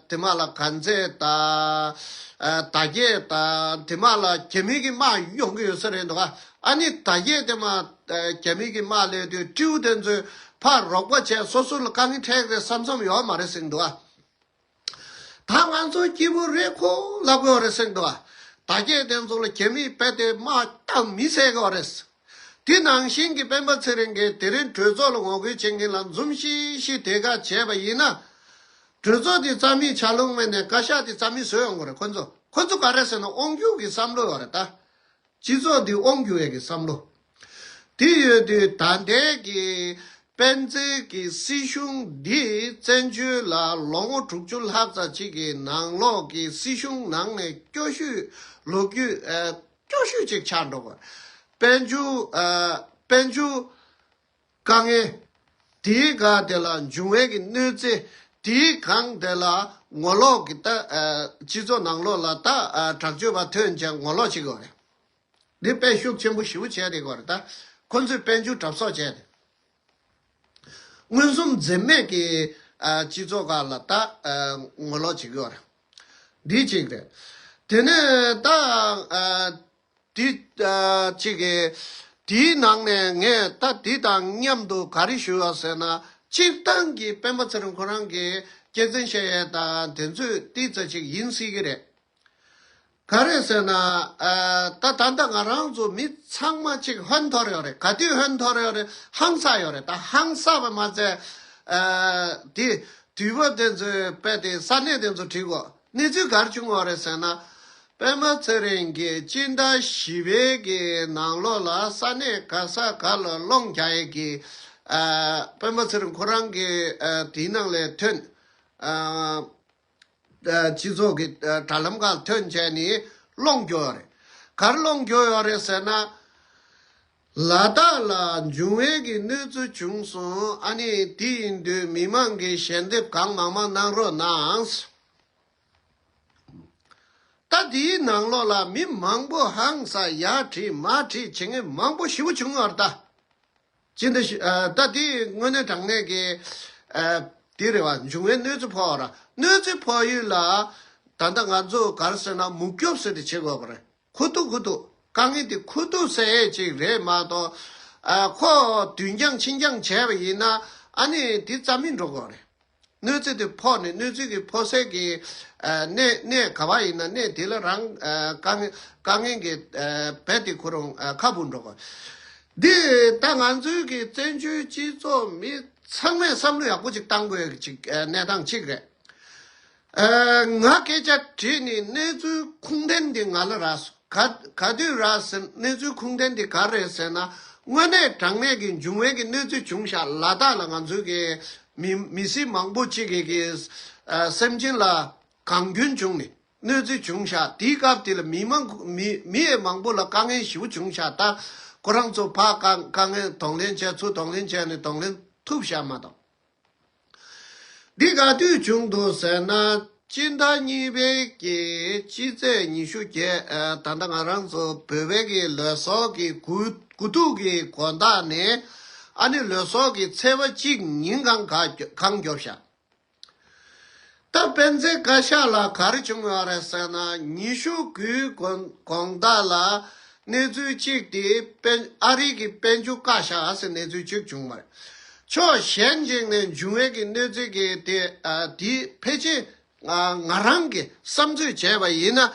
དེ་མ་ལ་གན་རྩེད་དང་ཨ་དར་རྒྱས་དང་དེ་མ་ལ་རྒྱ་མི་གི་དམག་ཡོང་གི་ཡོད་ས་རེད་འདུག་ག་ཨ་ནི་དར་རྒྱས་དེ་མ་ཨ་རྒྱ་མི་གི་དམག་སླེབས་དུས་སྤྲེའུ་དེ་ཚོས་ཕར་རོགས་པ་བྱས་སོ་སོ་ལ་དཀའ་ངལ་འཕྲད་ཀྱི་རེད་བསམ་བསམ་ཡོད་མ་རེད་ཟེར་འདུག་ག་ད་ང་ཚོ་སྐྱིད་པོ་རེད་ཁོ་ལབ་དགོས་རེད་ཟེར་འདུག་ག་དར་རྒྱས་དེ་ཚོ་ལ་རྒྱ་མིས་རྦད་དེ་དམག་བཏང་མི་བསད་དགོས་རེད། དེ་ནང་བཞིན་གྱི་སྤེན་པ་ཚེ་རིང་གིས་དེ་རིང་གྲོས་ཚོགས་ལ་ངོ་རྒོལ་བྱེད་མཁན་ལ་འཛུམ་ཤིག་ཤིག་དེ་ག་བྱས་པ་ཡིན་ན། གྲོས་ཚོགས་དེ་རྩ་མེད་བྱ་ལོང་མེད་ནས་བཀའ་ཤག་དེ་རྩ་མེད་བཟོས་ཡོང་གི་རེད་ཁོ་ཚོ། ཁོ་ཚོ་ག་རེད་ཟེར་ན་དབང་སྒྱུར་གྱི་བསམ་བློ་ཡོད་རེད་ད། སྤྱི་ཚོགས་འདི་དབང་སྒྱུར་ཡས་ཀྱི་བསམ་བློ། དེ་ཡོད་དུས་ད་ལྟའི་གི་སྤེན་ཚེ་གི་སྲིད་གཞུང་འདི་བཙན་བྱོལ་ལ་ལོ་ངོ་དྲུག་ཅུ་ལྷག་ཙམ་ཅིག་གི་ནང་ལོགས་ཀྱི་སྲིད་གཞུང་ནང་ནས་སྐྱོ་ཤོས་ལོ་རྒྱུས་ཨ་སྐྱོ་ཤོས་ཅིག་ཆགས་འགྲོ་གི། དཔལ་འབྱོར་ཨ་དཔལ་འབྱོར་དཀའ་ངལ། དེའི་སྒང་དེ་ལ་འབྱུང་བའི་གི་གནོད་འཚེ། དེའི་སྒང་དེ་ལ་ངོ་ལོག་གི་ད་ཨ་སྤྱི་ཚོགས་ནང་ལོགས་ལ་ད་ཨ་དྲག་སྤྱོད་པ་ཐོན་བྱས་ངོ་ལོག་བྱེད་ཀྱི་ཡོད་རེད། འདི་དཔེ་ཤུགས་ཆེན་པོ་ཞེ་པོ་བྱས་བསྡད་ཀྱི་ཡོད་རེད་ད། ཁོ་ཚོས་དཔལ་འབྱོར་གྲབས་གསོག་བྱས་ཏེ། མངོན་སུམ་འཛེམ་མེད་ཀྱི་ཨ་སྤྱི་ཚོགས་སྒང་ལ་ད་ཨ་ངོ་ལོག་བྱེད་ཀྱི་ཡོད་རེད། འདི་གཅིག་རེད། དེ་ནས་ད་ཨ་འདི་ཨ་གཅིག་གི་དེའི་ནང་ནས་ངས་ད་འདི་དང་མཉམ་དུ་ག་རེ་ཞུ་བ་ཟེར་ན། སྤྱིར་བཏང་གི་སྤེན་པ་ཚེ་རིང་ཁོ་རང་གི་སྐྱག་རྫུན་བཤད་ཡས་དང་དེ་ཚོས་ཏིག་ཙ་ཅིག་ཡིན་སྲིད་ཀྱི་རེད། ག་རེ་ཟེར་ན། ཨ་ད་ད་ལྟ་ང་རང་ཚོ་མི་ཚང་མ་གཅིག་ཧོན་འཐོར་ཡོད་རེད། ག་དུས་ཧོན་འཐོར་ཡོད་རེད། ཧང་སངས་ཡོད་རེད། ད་ཧང་སངས་པ་མ་ཚད་ཨ་དེ་དུས་བབ་དེ་ཚོའི་དཔེ་དེ་ས་གནས་དེ་ཚོ་བྲིས་གོ་གནས་ཚུལ་ག་རེ་བྱུང་བ་རེད་ཟེར་ན། སྤེན་པ་ཚེ་རིང་གིས་སྤྱི་ཟླ་བཞི་པའི་གི་ནང་ལོགས་ལ་ས་གནས་ག་ས་ག་ལ་སློང་རྒྱག་ཡས་ཀྱི་ཨ་སྤེན་པ་ཚེ་རིང་ཁོ་རང་གི་ཨ་དེའི་ནང་ལ་ཐོན། ཨ། སྤྱི་ཚོགས་ཀྱི་དྲ་ལམ་ཁག་ཐོན་བྱས་ནས་སློང་རྒྱུ་ཡོད་རེད། ག་རེ་སློང་རྒྱུ་ཡོད་རེད་ཟེར་ན། ལ་དྭགས་ལ་འབྱུང་བའི་གི་གནོད་འཚེ་བྱུང་སོང་། ཨ་ནི་དེ་ཡིན་དུས་མི་མང་གི་ཞལ་འདེབས་གང་མང་མང་གནང་རོགས་གནང་། ད་དེའི་ནང་ལོགས་ལ་མི་མང་པོ་ཧང་སངས་ཡར་ཁྲིད་མར་ཁྲིད་བྱེད་མཁན་མང་པོ་ཞེ་པོ་བྱུང་ཡོད་རེད་ད། ཅི་འདྲ་ཞིག་ཨ་ད་དེ་དངོས་གནས་དྲང་གནས་ཀྱི་ཨ་དེ་རེད་བ། འབྱུང་བའི་གནོད་འཚེ་ཕོག་ར། གནོད་འཚེ་ཕོག་ཡུལ་ལ་ད་ལྟ་ང་ཚོ་ག་རེ་ཟེར་ན་མུག་སྐྱོབ་ཟེར་ཏེ་བྱེད་དགོས་པ་རེད། ཁུ་ཐུག་ཁུ་ཐུག་དཀའ་ངལ་དེ་ཁུ་ཐུག་སེལ་ཡས་ཅིག་རེད་མ་གཏོགས། ཨ་ཁོ་དུས་འགྱངས་ཕྱིན་འགྱངས་བྱས་པ་ཡིན་ན་ཨ་ནི་དེ་རྩ་མེད་འགྲོ་དགོས་རེད། གནོད་འཚེ་དེ་ཕོག་ནས་གནོད་འཚེ་གི་ཕོག་སའི་གི་ཨ་གནས་གནས་ག་བ་ཡིན་ན་གནས་དེ་ལ་རང་ཨ་དཀའ་ངལ་དཀའ་ངལ་གྱི་ཨ་རྦད་དེ་ཁོ་རང་ཨ་ཁ་སྦུབ་འགྲོ་དགོས། འདི་ད་ང་ཚོའི་གི་བཙན་བྱོལ་སྤྱི་ཚོགས་མི་ཚང་མས་བསམ་བློ་ཡག་པོ་ཅིག་བཏང་དགོས་ཀྱི་ཅིག་ཨ་གནས་སྟངས་གཅིག་རེད། ཨ་ང་སྐད་ཆ་དྲིས་ནས་གནས་ཚུལ་ཁུངས་ལྡན་འདི་ང་ལ་རག་སོང་། ག་ག་དུས་རག་ཟེར། གནས་ཚུལ་ཁུངས་ལྡན་འདི་ག་རེད་ཟེར་ན། དངོས་གནས་དྲང་གནས་ཀྱི་འབྱུང་བའི་གི་གནོད་འཚེ་བྱུང་ཤག་ལ་དྭགས་ལ་ང་ཚོའི་གི་མི་མི་སེར་མང་པོ་ཅིག་གི་གི་ཨ་སེམས་ཅན་ལ་གངས་སྐྱོན་བྱུང་ནས་གནོད་འཚེ་བྱུང་ཤག་དེའི་སྐབས་དེ་ལ་མི་མང་མི་མི་ཡས་མང་པོ་ལ་དཀའ་ངལ་ཞེ་པོ་བྱུང་ཤག་ད་ཁོ་རང་ཚོ་ཕར་དཀའ་དཀའ་ངལ་གདོང་ལེན་བྱས་ཚུར་གདོང་ལེན་བྱས་ནས་གདོང་ལེན་ཐུབ་ཤག་མ་གཏོགས། འདི་ག་དུས་བྱུང་འདུག་ཟེར་ན། སྤྱི་ཟླ་གཉིས་པའི་གི་སྤྱི་ཚེས་ཉི་ཤུ་བརྒྱད། ཨ་ད་ལྟ་ང་རང་ཚོ་བོད་པའི་གི་ལོ་གསར་གི་དགུ་དགུ་ཐུག་གི་དགོང་དག་ནས་ཨ་ནི་ལོ་གསར་གི་ཚེས་པ་གཅིག་ཉིན་གང་ག་གང་མགྱོགས་ཤག་ད་སྤེན་ཚེ་བཀའ་ཤག་ལ་ག་རེ་བྱུང་ཡོད་རེད་ཟེར་ན། ཉི་ཤུ་དགུའི་དགོང་དགོང་དག་ལ་གནས་ཚུལ་གཅིག་དེ་དཔལ་ཨ་རི་གི་དཔལ་འབྱོར་བཀག་བཞག་ཟེར་གནས་ཚུལ་གཅིག་བྱུང་བ་རེད། ཕྱོགས་གཞན་ཅིག་ནས་འབྱུང་བའི་གི་གནོད་འཚེ་གི་དེ་ཨ་དེ་ཕལ་ཆེར་ང་ང་རང་གི་བསམ་ཚོད་བྱས་པ་ཡིན་ན།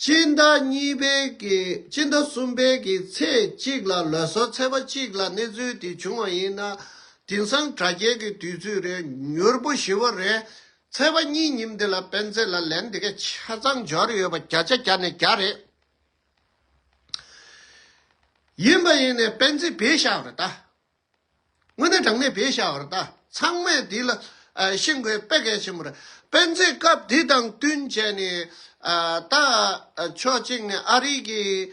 སྤྱི་ཟླ་གཉིས་པའི་གི་སྤྱི་ཟླ་གསུམ་པའི་གི་ཚེས་གཅིག་ལ་ལོ་གསར་ཚེས་པ་གཅིག་ལ་གནས་ཚུལ་དེ་བྱུང་བ་ཡིན་ན། དེང་སང་དྲ་རྒྱའི་གི་དུས་ཚོད་རེད། མྱུར་པོ་ཞེ་པོ་རེད། ཚེས་པ་གཉིས་ཉིན་དེ་ལ་སྤེན་ཚེ་ལ་ལན་དེ་ག་ཆ་ཚང་འབྱོར་ཡོད་པ་བརྒྱ་ཆ་བརྒྱ་ནས་བརྒྱ་རེད། ཡིན་པ་ཡིན་ནས་སྤེན་ཚེ་བས་བཞག་རེད་ད། དངོས་གནས་དྲང་གནས་བས་བཞག་རེད་ད། ཚང་མས་དེ་ལ་ ཨ་ཤེས་དགོས་དཔེ་གལ་ཆེན་པོ་རེད། དཔེ་མཛོད་སྐབས་འདི་དང་བསྟུན་བྱས་ནས་ཨ་ད་ཨ་ཕྱོགས་གཅིག་ནས་ཨ་རི་གི་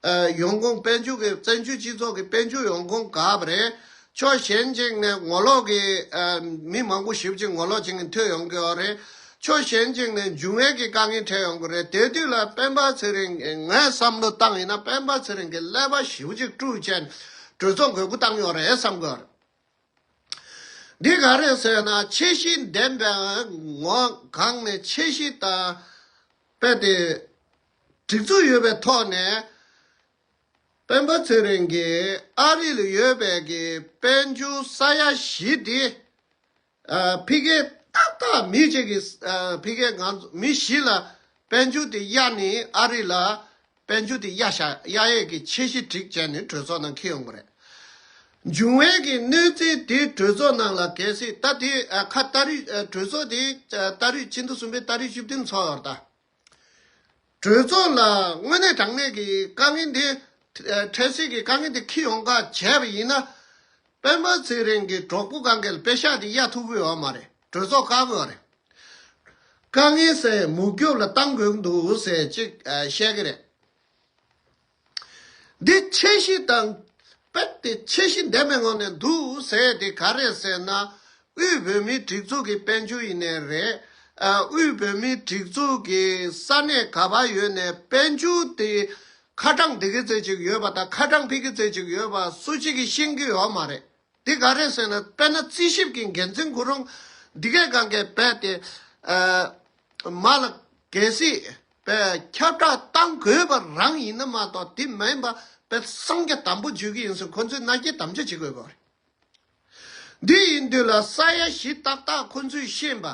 ཨ་ཡོང་ཁུངས་དཔལ་འབྱོར་གྱི་བཙན་བྱོལ་སྤྱི་ཚོགས་ཀྱི་དཔལ་འབྱོར་ཡོང་ཁུངས་འགག་པ་རེད། ཕྱོགས་གཞན་གཅིག་ནས་ངོ་ལོག་གི་ཨ་མི་མང་པོ་ཞེ་པོ་ཅིག་ངོ་ལོག་བྱེད་མཁན་ཐོན་ཡོང་གི་ཡོད་རེད། ཕྱོགས་གཞན་གཅིག་ནས་འབྱུང་བའི་གི་དཀའ་ངལ་འཕྲད་ཡོང་གི་རེད། དེ་དུས་ལ་སྤེན་པ་ཚེ་རིང་གིས་ངས་བསམ་བློ་བཏང་ཡིན་ན་སྤེན་པ་ཚེ་རིང་གིས་ཀླད་པ་ཞེ་པོ་ཅིག་དཀྲུགས་བྱས་ནས་གྲོས་ཚོགས་དགོས་མཁོ་བཏང་ཡོད་རེད་བསམ་གི་ཡོད་རེད། འདི་ག་རེད་ཟེར་ན་ཁྱད་གཞི་ལྡན་པའི་ངོས་སྒང་ནས་ཁྱད་གཞི་དང་རྦད་དེ་སྒྲིག་འཛུགས་ཡོད་པའི་ཐོག་ནས་སྤེན་པ་ཚེ་རིང་གིས་ཨ་རི་ལ་ཡོད་པའི་གི་དཔལ་འབྱོར་ས་ཡ་བཞི་འདི་ཨ་ཕ་གིར་ཏག་ཏག་མི་གཅིག་གིས་ཨ་ཕ་གིར་ང་ཚོ་མི་བཞི་ལ་དཔལ་འབྱོར་དེ་གཡར་ནས་ཨ་རི་ལ་དཔལ་འབྱོར་དེ་གཡར་བཞག་གཡར་ཡས་ཀྱི་ཁྱད་གཞི་སྒྲིག་བྱས་ནས་གྲོས་ཚོགས་ནང་འཁྱེར་ཡོང་གི་རེད། འབྱུང་བའི་གི་གནོད་འཚེ་དེ་གྲོས་ཚོགས་ནང་ལ་གལ་སྲིད་ད་དེ་ཨ་ཁ་ཏ་རིག་ཨ་གྲོས་ཚོགས་དེ་ཨ་ཏ་རིག་ཕྱི་ཟླ་གསུམ་པའི་ཏ་རིག་བཅུ་བདུན་ཚོགས་ཡོད་རེད་ད། གྲོས་ཚོགས་ལ་དངོས་གནས་དྲང་གནས་ཀྱི་དཀའ་ངལ་འདི་ཨ་འཕྲལ་སེལ་གྱི་དཀའ་ངལ་འདི་འཁྱེར་ཡོང་ག་བྱས་པ་ཡིན་ན། སྤེན་པ་ཚེ་རིང་གི་གྲོགས་པོ་གང་གལ་པེ་ཤག་དེ་གཡར་ཐུབ་ཀྱི་ཡོད་མ་རེད། གྲོས་ཚོགས་བཀག་གི་ཡོད་རེད། དཀའ་ངལ་སེལ་མུག་སྐྱོབ་ལ་བཏང་དགོས་འདུག་ཟེར་ཅིག་ཨ་བཤད་ཀྱི་རེད། འདི་ཁྱད་གཞི་དང་རྦད་དེ་ཁྱད་གཞི་ལྡན་པའི་ངང་ནས་འདུག་ཟེར་དེ་ག་རེད་ཟེར་ན། དབུས་བོད་མིའི་སྒྲིག་འཛུགས་ཀྱི་དཔལ་འབྱོར་ཡིན་ནའི་རེད། ཨ་དབུས་བོད་མིའི་སྒྲིག་འཛུགས་ཀྱི་ས་གནས་ག་པར་ཡོད་ནའི་དཔལ་འབྱོར་དེ་ཁ་གྲངས་འདི་གའི་ཚད་ཅིག་ཡོད་པ་དང་ཁ་གྲངས་ཕ་གི་ཚད་ཅིག་ཡོད་པ་སུ་གཅིག་གིས་ཤེས་ཀྱི་ཡོད་མ་རེད། འདི་ག་རེད་ཟེར་ན་དཔེར་ན་རྩིས་ཞིབ་ཀྱི་འགན་འཛིན་ཁོ་རང་འདི་གའི་སྒང་གའི་རྦད་དེ་ཨ་མ་ལ་གལ་སྲིད་རྦད་ཁྱབ་བསྒྲགས་བཏང་དགོས་པ་རང་ཡིན་ན་མ་གཏོགས་དེ་མིན་པ་རྦད་གསང་རྒྱ་དམ་པོ་བརྗོད་ཀྱི་ཡིན་ཟེར་ཁོ་ཚོས་མནའ་སྐྱེལ་དམ་བཅའ་བྱེད་དགོས་པ་རེད། འདི་ཡིན་དུས་ལ་ས་ཡ་བཞི་ཏག་ཏག་ཁོ་ཚོས་ཤེས་པ།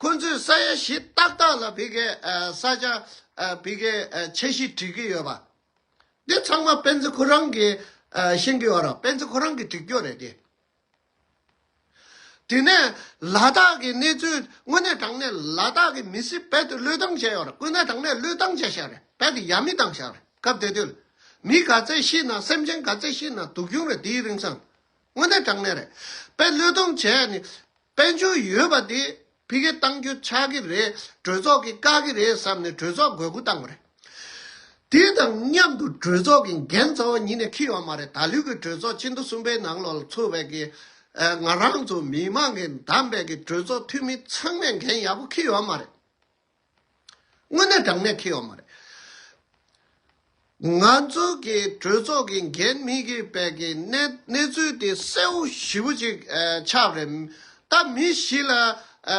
ཁོ་ཚོས་ས་ཡ་བཞི་ཏག་ཏག་ལ་ཕ་གིའི་ཨ་ས་ཆ་ཨ་ཕ་གིའི་ཨ་ཁྱད་གཞི་སྒྲིག་གི་ཡོད་པ། འདི་ཚང་མ་སྤེན་ཚེ་ཁོ་རང་གིས་ཨ་ཤེས་ཀྱི་ཡོད་རེད། སྤེན་ཚེ་ཁོ་རང་གིས་སྒྲིག་རྒྱུ་རེད་དེ། དེ་ནས་ལ་དྭགས་ཀྱི་གནས་ཚུལ་དངོས་གནས་དྲང་གནས་ལ་དྭགས་ཀྱི་མི་སེར་རྦད་དེ་བློས་བཏང་བྱས་ཡོད་རེད། དངོས་གནས་དྲང་གནས་བློས་བཏང་བྱས་བཞག་རེད། རྦད་དེ་ཡ་མི་བཏང་བཞག་རེད། སྐབས་དེ་དུས་ལ་མི་ག་ཚད་ཤི་ན་སེམས་ཅན་ག་ཚད་ཤི་ན་སྡུག་གྱོང་རེད། དེའི་རིང་སང་དངོས་གནས་དྲང་གནས་རེད། དཔེ་བློས་གཏོང་བྱས་ནས་དཔལ་འབྱོར་ཡོད་པ་དེ་ཕ་གིར་གཏང་རྒྱུ་ཆགས་ཀྱི་རེད། གྲོས་ཚོགས་ཀྱིས་བཀག་གི་རེད་བསམ་ནས་གྲོས་ཚོགས་དགོས་མཁོ་བཏང་བ་རེད། དེ་དང་མཉམ་དུ་གྲོས་ཚོགས་ཀྱི་འགན་རྩ་བ་ཉིད་ནས་འཁྱེར་ཡོད་མ་རེད། ད་ལོའི་གི་གྲོས་ཚོགས་ཕྱི་ཟླ་གསུམ་པའི་ནང་ལོགས་ལ་ཚོགས་པའི་གི་ཨ་ང་རང་ཚོ་མི་མང་གིས་བདམས་པའི་གི་གྲོས་ཚོགས་འཐུས་མི་ཚང་མས་འགན་ཡག་པོ་འཁྱེར་ཡོད་མ་རེད། དངོས་གནས་དྲང་གནས་འཁྱེར་ཡོད་མ་རེད། ང་ཚོ་གི་གྲོས་ཚོགས་ཀྱི་འགན་མི་འཁྱེར་པའི་གི་གནས་གནས་ཚུལ་དེ་གསལ་བོ་ཞེ་པོ་ཅིག་ཨ་ཆགས་པ་རེད། ད་མི་བཞི་ལ་ཨ་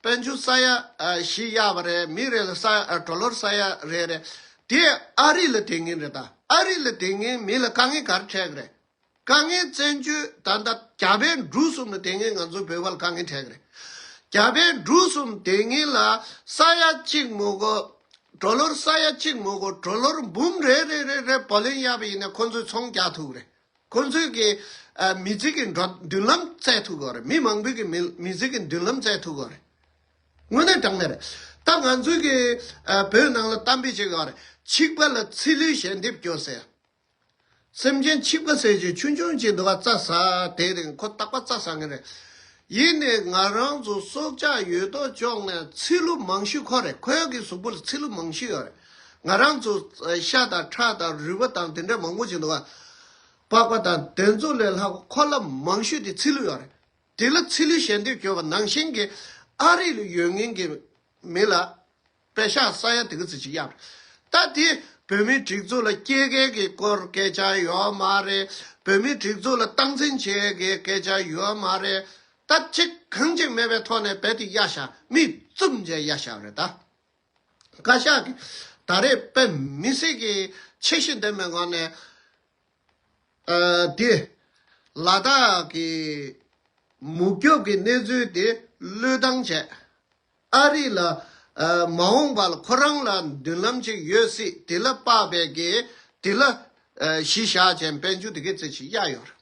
དཔལ་འབྱོར་ས་ཡ་ཨ་བཞི་གཡར་བ་རེད། མི་རེ་ལ་ས་ཨ་ཌོ་ལར་ས་ཡ་རེ་རེ། དེ་ཨ་རི་ལ་བསྡད་མཁན་རེད། ད་ཨ་རི་ལ་བསྡད་མཁན་མི་ལ་དཀའ་ངལ་ག་རེ་འཕྲད་ཀྱི་རེད། དཀའ་ངལ་བཙན་བྱོལ་ད་ལྟ་རྒྱ་བལ་འབྲུག་གསུམ་ལ་བསྡད་མཁན་ང་ཚོ་བོད་པ་ལ་དཀའ་ངལ་འཕྲད་ཀྱི་རེད། རྒྱ་བལ་འབྲུག་གསུམ་བསྡད་མཁན་ལ་ས་ཡ་གཅིག་མ་དགོས། ཌོ་ལར་ས་ཡ་གཅིག་མ་དགོས། ཌོ་ལར་འབུམ་རེ་རེ་རེ་རེ་བ་ལན་གཡར་བ་ཡིན་ན་ཁོ་ཚོས་ཚོང་རྒྱག་ཐུབ་ཀྱི་རེད། ཁོ་ཚོས་ཀྱི་ཨ་མི་ཚེ་གི་འགྲོ་མདུན་ལམ་བཙལ་ཐུབ་ཀྱི་རེད། མི་མང་པོའི་གི་མི་མི་ཚེ་གི་མདུན་ལམ་བཙལ་ཐུབ་ཀྱི་རེད། དངོས་གནས་དྲང་གནས་རེད། ད་ང་ཚོའི་གི་ཨ་བོད་ནང་ལ་གཏམ་དཔེ་བྱེད་ཀྱི་རེད། ཆིག་པ་ལ་ཚི་ལུའི་ཞལ་འདེབས་སྐྱོར་ཟེར། སེམས་ཅན་ཆིག་པ་ཟེར་གྱི་ཆུང་ཆུང་ཅིག་འདུག་ག་རྩྭ་ཟ་དེ་རིང་ཁོ་རྟག་པར་རྩྭ་ཟ་མཁན་རེད། ཡིན་ནའི་ང་རང་ཚོ་སྲོག་ཆགས་ཡོད་དོ་ཅོག་ནས་ཚི་ལུ་མང་ཤོས་ཁོ་རེད། ཁོའི་གི་གཟུགས་པོ་ལ་ཚི་ལུ་མང་ཤོས་ཡོད་རེད། ང་རང་ཚོ་ཤ་དང་ཁྲག་དང་རུས་པ་དང་དེ་འདྲ་མང་པོ་ཅིག་འདུག་ག་པགས་པ་དང་དེ་ཚོ་ལས་ལྷག་ཁོ་ལ་མང་ཤོས་དེ་ཚི་ལུ་ཡོད་རེད། དེ་ལ་ཚི་ལུའི་ཞལ་འདེབས་སྐྱོར་བ་ནང་བཞིན་གྱི་ཨ་རི་ལ་ཡོད་མཁན་གྱི་མི་ལ་པེ་ཤག་ས་ཡ་དེ་ག་ཚོད་ཅིག་གཡར། ད་དེ་བོད་མིའི་སྒྲིག་འཛུགས་ལ་སྐྱེལ་མཁན་གྱི་སྐོར་སྐད་ཆ་ཡོད་མ་རེད། བོད་མིའི་སྒྲིག་འཛུགས་ལ་སྟངས་འཛིན་བྱེད་མཁན་གྱི་སྐད་ཆ་ཡོད་མ་རེད། ད་ཅིག་གང་ཅིག་མེད་པའི་ཐོག་ནས་རྦད་དེ་གཡར་བཞག་མིག་བཙུམ་བྱས་གཡར་བཞག་རེད་ད། བཀའ་ཤག་གིས་ད་རེས་དཔེ་མི་སྲིད་ཀྱི་ཆེ་ཤོས་ལྡན་པའི་ངང་ནས། ཨ་དེ་ལ་དྭགས་ཀྱི་མུག་སྐྱོབ་ཀྱི་གནས་ཚུལ་དེ་བློས་བཏང་བྱས། ཨ་རི་ལ་ཨ་མ་འོངས་པ་ལ་ཁོ་རང་ལ་མདུན་ལམ་ཅིག་ཡོད་སྲིད། དེ་ལ་དཔག་པའི་གི་དེ་ལ་ཨ་གཞི་བཞག་བྱས་དཔལ་འབྱོར་དེ་གའི་རྩེ་ཞིག་གཡར་ཡོད་རེད།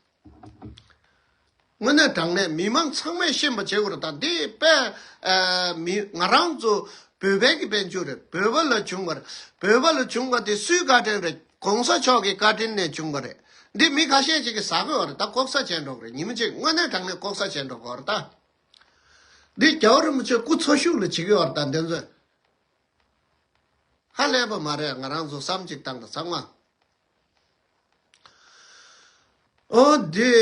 དངོས་གནས་དྲང་གནས་མི་མང་ཚང་མས་ཤེས་པ་བྱེད་དགོས་རེད། ད་འདི་དཔེ་ཨ་མི་ང་རང་ཚོ་བོད་པའི་གི་དཔལ་འབྱོར་རེད། བོད་པ་ལ་བྱུང་བ་རེད། བོད་པ་ལ་བྱུང་བ་དེ་སུའི་བཀའ་དྲིན་རེད། གོང་ས་མཆོག་གི་བཀའ་དྲིན་ནས་བྱུང་བ་རེད། འདི་མི་ཁ་ཤས་ཅིག་གིས་ཟ་གི་ཡོད་རེད། ད་ལྐོག་ཟ་བྱས་འགྲོ་གི་རེད། ཉི་མ་གཅིག་དངོས་གནས་དྲང་གནས་ལྐོག་ཟ་བྱས་འགྲོ་གི་ཡོད་རེད་ད། འདི་རྒྱལ་བ་རིན་པོ་ཆེ་སྐུ་འཚོ་བཞུགས་ལ་བྱེད་ཀྱི་ཡོད་རེད། ད་འདི་ཚོས་ཧ་ལས་པ་མ་རེད། ང་རང་ཚོ་བསམ་གཅིག་བཏང་དང་ཚང་མ། ཨོ་འདི་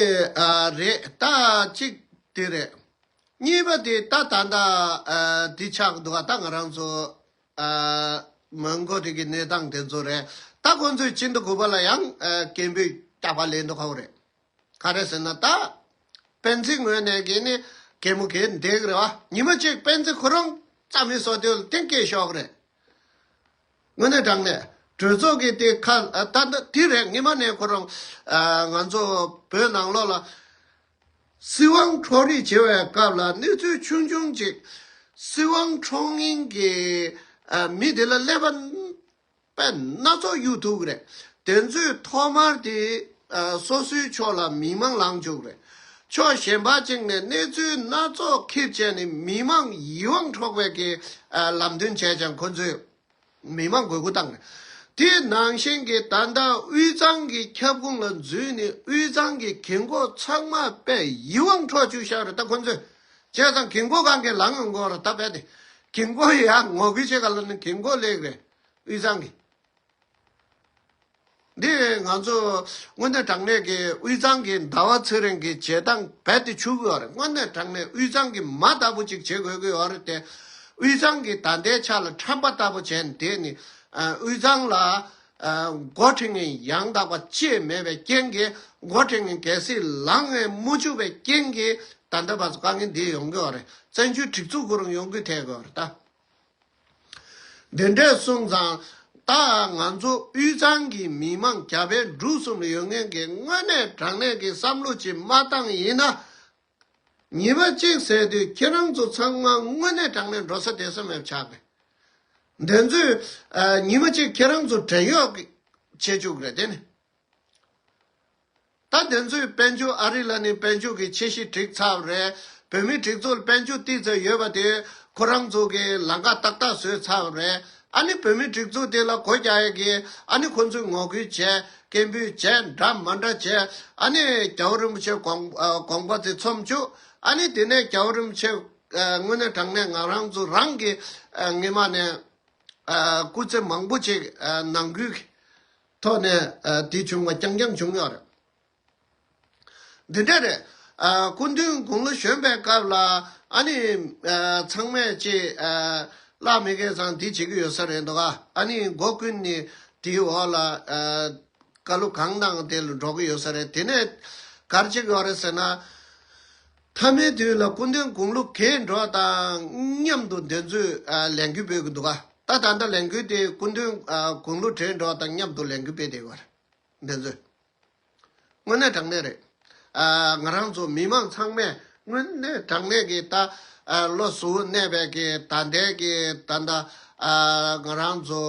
ཨ་རེད། ད་གཅིག་དེ་རེད། གཉིས་པ་དེ་ད་ད་ད་ཨ་འདི་ཆགས་འདུག་ག་ད་ང་རང་ཚོ་ཨ་མོན་གྷོ་རིག་གི་གནས་སྟངས་དེ་ཚོ་རེད། ད་ཁོང་ཚོས་ཕྱི་ཟླ་དགུ་པ་ལ་ཡང་ཨ་སྐད་འབོད་རྒྱག་པ་ལེན་འདུག་ག་རེད། ག་རེ་ཟེར་ན་ད་སྤེན་ཚེ་ངོས་ནས་གི་ནི་གད་མོ་གད་འདེགས་རེད་བ། ཉི་མ་གཅིག་སྤེན་ཚེ་ཁོ་རང་རྩ་མེད་བཟོ་དུས་ལ་གཏན་འཁེལ་ཤོག་རེད། དངོས་གནས་དྲང་གནས་གྲོས་ཚོགས་ཀྱི་དེ་ཁ་ད་ད་དེ་རེད། སྔོན་མ་ནས་ཁོ་རང་ཨ་ང་ཚོ་བོད་ནང་ལོགས་ལ་སྲིད་དབང་འཕྲོག་རེས་བྱེད་པའི་སྐབས་ལ་གནས་ཚུལ་ཆུང་ཆུང་ཅིག་སྲིད་དབང་འཕྲོག་མཁན་གྱི་ཨ་མི་དེ་ལ་ཀླད་པ་དཔེ་སྣ་ཚོགས་གཡུག་ཐུབ་ཀྱི་རེད། དེ་ཚོས་ཐོག་མར་དེ་ཨ་སོ་སོའི་ཕྱོགས་ལ་མི་མང་ལངས་བཅུག་རེད། ཕྱོགས་གཞན་པ་གཅིག་ནས་གནས་ཚུལ་སྣ་ཚོགས་ཁྱེར་བྱས་ནས་མི་མང་ཡིད་དབང་འཕྲོག་པའི་གི་ཨ་ལམ་སྟོན་བྱས་ཀྱང་ཁོ་ཚོས་མི་མང་མགོ་སྐོར་བཏང་རེད། དེ་ནང་བཞིན་གྱི་ད་ལྟ་དབུས་གཙང་གི་ཁྱབ་ཁོངས་ལ་འཛུལ་ནས་དབུས་གཙང་གི་རྒན་གོག་ཚང་མ་དཔེ་ཡིད་དབང་འཕྲོག་བཅུག་བཞག་རེད། ད་ཁོ་ཚོས་བྱས་ཙང་རྒན་གོག་གང་གི་ལངས་ཡོང་གི་ཡོད་རེད། ད་རྦད་དེ་རྒན་གོག་ཡ་ངོ་རྒོལ་བྱེད་ག་ལ་ནི་རྒན་གོག་སླེབས་རེད། དབུས་གཙང་གི་འདི་ང་ཚོ་དངོས་གནས་དྲང་གནས་ཀྱི་དབུས་གཙང་གི་ཟླ་བ་ཚེ་རིང་གི་བྱེད་སྟངས་རྦད་དེ་འཕྱུག་གི་ཡོད་རེད། དངོས་གནས་དྲང་གནས་དབུས་གཙང་གི་མ་ལྟ་བུ་ཅིག་བྱེད་དགོས་ཀྱི་ཡོད་རེད་དེ། དབུས་གཙང་གི་ད་ལྟའི་ཆ་ལ་ཁྲམ་པ་ལྟ་བུ་བྱས་ནས་བསྡད་ནས་ཨ་དབུས་གཙང་ལ་ཨ་འགོ་ཁྲིད་མཁན་ཡང་དག་པ་ཅིག་མེད་པའི་རྐྱེན་གྱིས་འགོ་ཁྲིད་མཁན་གལ་སྲིད་ལངས་ནས་མ་བཅུག་པའི་རྐྱེན་གྱིས་ད་ལྟ་བར་དུ་དཀའ་ངལ་འདི་ཡོང་གི་ཡོད་རེད། བཙན་བྱོལ་སྒྲིག་འཛུགས་ཁོ་རང་ཡོང་གི་ཐལ་གི་ཡོད་རེད་ད། འདི་འདྲས་སོང་ཙང་ད་ང་ཚོ་དབུས་གཙང་གི་མི་མང་རྒྱ་བལ་འབྲུག་གསུམ་ལ་ཡོད་མཁན་གྱི་དངོས་གནས་དྲང་གནས་ཀྱི་བསམ་བློ་ཅིག་མ་བཏང་ཡིན་ན། ཉི་མ་གཅིག་ཟེར་དུས་ཁྱེད་རང་ཚོ་ཚང་མ་དངོས་གནས་དྲང་གནས་འགྲོ་ས་དེ་ས་མེད་ཆགས་པས། འདི་ཚོས་ཨ་ཉི་མ་གཅིག་ཁྱེད་རང་ཚོ་བྲན་གཡོག་གི་བྱེད་བཅུག་རེད་དེ་ནི། ད་དེ་ཚོས་དཔལ་འབྱོར་ཨ་རི་ལ་ནི་དཔལ་འབྱོར་གྱི་ཆེད་གཞི་བསྒྲིགས་ཚར་བ་རེད། བོད་མིའི་སྒྲིག་འཛུགས་ལ་དཔལ་འབྱོར་ཏོག་ཙམ་ཡོད་པ་དེ་ཁོ་རང་ཚོ་གི་ལམ་ཁ་ཏག་ཏག་བཟོས་ཚར་བ་རེད། ཨ་ནི་བོད་མིའི་སྒྲིག་འཛུགས་དེ་ལ་སྒོ་རྒྱག་ཡས་ཀྱི་ཨ་ནི་ཁོ་ཚོས་ངོ་རྒོལ་བྱས། སྐད་འབོད་བྱས། འདྲ་མ་འདྲ་བྱས། ཨ་ནི་རྒྱལ་བ་རིན་པོ་ཆེ་དགོངས་ཨ་དགོངས་པ་དེ་མཚམས་བཅུག་ཨ་ནི་དེ་ནས་རྒྱལ་བ་རིན་པོ་ཆེ་ཨ་དངོས་གནས་དྲང་གནས་ང་རང་ཚོ་རང་གི་ཨ་སྔོན་མ་ནས་ཨ་སྐུ་ཚེ་མང་པོ་ཅིག་ཨ་ནང་ཁུལ་གྱི་ཐོག་ནས་ཨ་དེ་བྱུང་བ་རྐྱང་རྐྱང་བྱུང་ཡོད་རེད། འདི་འདྲ་རེད། ཨ་སྐུ་མདུན་དགུང་ལོ་གཞོན་པའི་སྐབས་ལ་ཨ་ནི་ཨ་ཚང་མས་ཅིག་ཨ་བླ་མེད་སྐལ་བཟང་འདི་བྱེད་ཀྱི་ཡོད་ས་རེད་འདུག་ག་ཨ་ནི་མགོ་ཀུན་ནས་དེའི་འོག་ལ་ཨ་བཀའ་སློབ་གང་གནང་དེ་ལ་འགྲོ་གི་ཡོད་ས་རེད། དེ་ནས་ག་རེ་བྱེད་ཀྱི་ཡོད་རེད་ཟེར་ན། མཐའ་མའི་དུས་ལ་སྐུ་མདུན་དགུང་ལོ་བགྲེས་འགྲོ་དང་མཉམ་དུ་འདི་ཚོས་ཨ་ལས་འགུལ་སྤེལ་གྱི་འདུག་ག་ད་ད་ལྟ་ལས་འགུལ་དེ་སྐུ་མདུན་ཨ་དགུང་ལོ་བགྲེས་འགྲོ་དང་མཉམ་དུ་ལས་འགུལ་སྤེལ་བསྡད་ཡོད་རེད། འདི་ཚོས། དངོས་གནས་དྲང་གནས་རེད། ཨ་ང་རང་ཚོ་མི་མང་ཚང་མས་དངོས་གནས་དྲང་གནས་ཀྱི་ད་ཨ་བློ་གཟུ་བོར་གནས་པའི་གི་ད་ལྟའི་གི་ད་ལྟ་ཨ་ང་རང་ཚོ་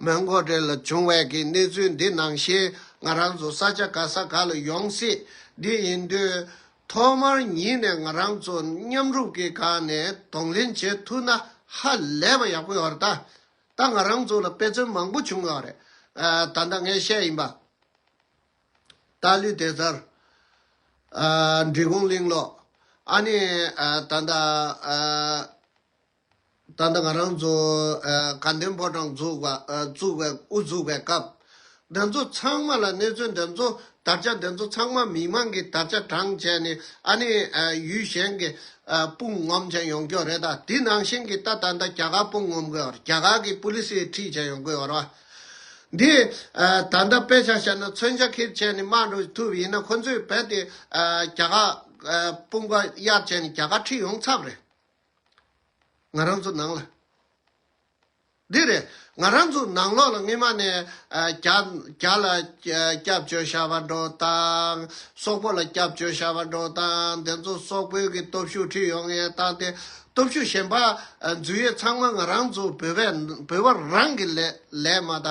མོན་གྷོ་འདྲ་ལ་བྱུང་བའི་གི་གནས་ཚུལ་འདི་ནང་བཞིན་ང་རང་ཚོ་ས་ཆ་ག་ས་ག་ལ་ཡོང་སྲིད། འདི་ཡིན་དུས་ཐོག་མར་ཉིད་ནས་ང་རང་ཚོ་མཉམ་རུབ་ཀྱི་སྒང་ནས་གདོང་ལེན་བྱེད་ཐུབ་ན་ཧ་ལས་པ་ཡག་པོ་ཡོད་རེད་ད། ད་ང་རང་ཚོ་ལ་དཔེ་མཚོན་མང་པོ་བྱུང་ཡོད་རེད། ཨ་ད་ལྟ་ངས་བཤད་ཡིན་པ། ཏཱ་ལའི་བདེ་རྩར། ཨ་འབྲི་གུང་གླིང་ལོགས། ཨ་ནི་ཨ་ད་ལྟ་ཨ་ད་ལྟ་ང་རང་ཚོ་ཨ་དགའ་ལྡན་ཕོ་བྲང་འཛུགས་པ་ཨ་བཙུགས་པའི་དབུ་བཙུགས་པའི་སྐབས། འདི་ཚོ་ཚང་མ་ལ་གནས་ཚུལ་འདི་ཚོ་དར་ཆ་འདི་ཚོ་ཚང་མ་མི་མང་གིས་དར་ཆ་དྲངས་བྱས་ནས་ཨ་ནི་ཨ་ཡུལ་གཞན་གྱི་ཨ་དཔུང་ངོམ་བྱས་ཡོང་རྒྱུ་རེད། ད་འདི་ནང་བཞིན་གྱི་ད་ད་ལྟ་རྒྱ་གར་དཔུང་ངོམ་དགོས་པ་རེད། རྒྱ་གར་གྱི་པུ་ལི་སི་ཁྲིད་བྱས་ཡོང་དགོས་པ་རེད་བ། འདི་ཨ་ད་ལྟ་དཔེ་ཆ་བཞག་ན་མཚོན་ཆ་འཁྱེར་བྱས་ནས་དམག་འགྲོ་ཐུབ་ཡིན་ན་ཁོ་ཚོས་རྦད་དེ་ཨ་རྒྱ་གར་ཨ་དཔུང་པ་གཡར་བྱས་ནས་རྒྱ་གར་ཁྲིད་ཡོང་ཚར་བ་རེད། ང་རང་ཚོ་ནང་ལ། འདི་རེད། ང་རང་ཚོ་ནང་ལོགས་ལ་སྔོན་མ་ནས་ཨ་རྒྱ་རྒྱ་ལ་ཨ་སྐྱབས་བཅོལ་བཞག་པ་འདྲ་བོ་དང་། སོག་པོ་ལ་སྐྱབས་བཅོལ་བཞག་པ་འདྲ་བོ་དང་། དེ་ཚོ་སོག་པོའི་གི་སྟོབས་ཤུགས་ཁྲིད་ཡོང་ཡས་དང་། དེ་སྟོབས་ཤུགས་གཞན་པ་ཨ་འཛུལ་ཡས་ཚང་མ་ང་རང་ཚོ་བོད་པས་བོད་པ་རང་གི་ལས་ལས་མ་ད་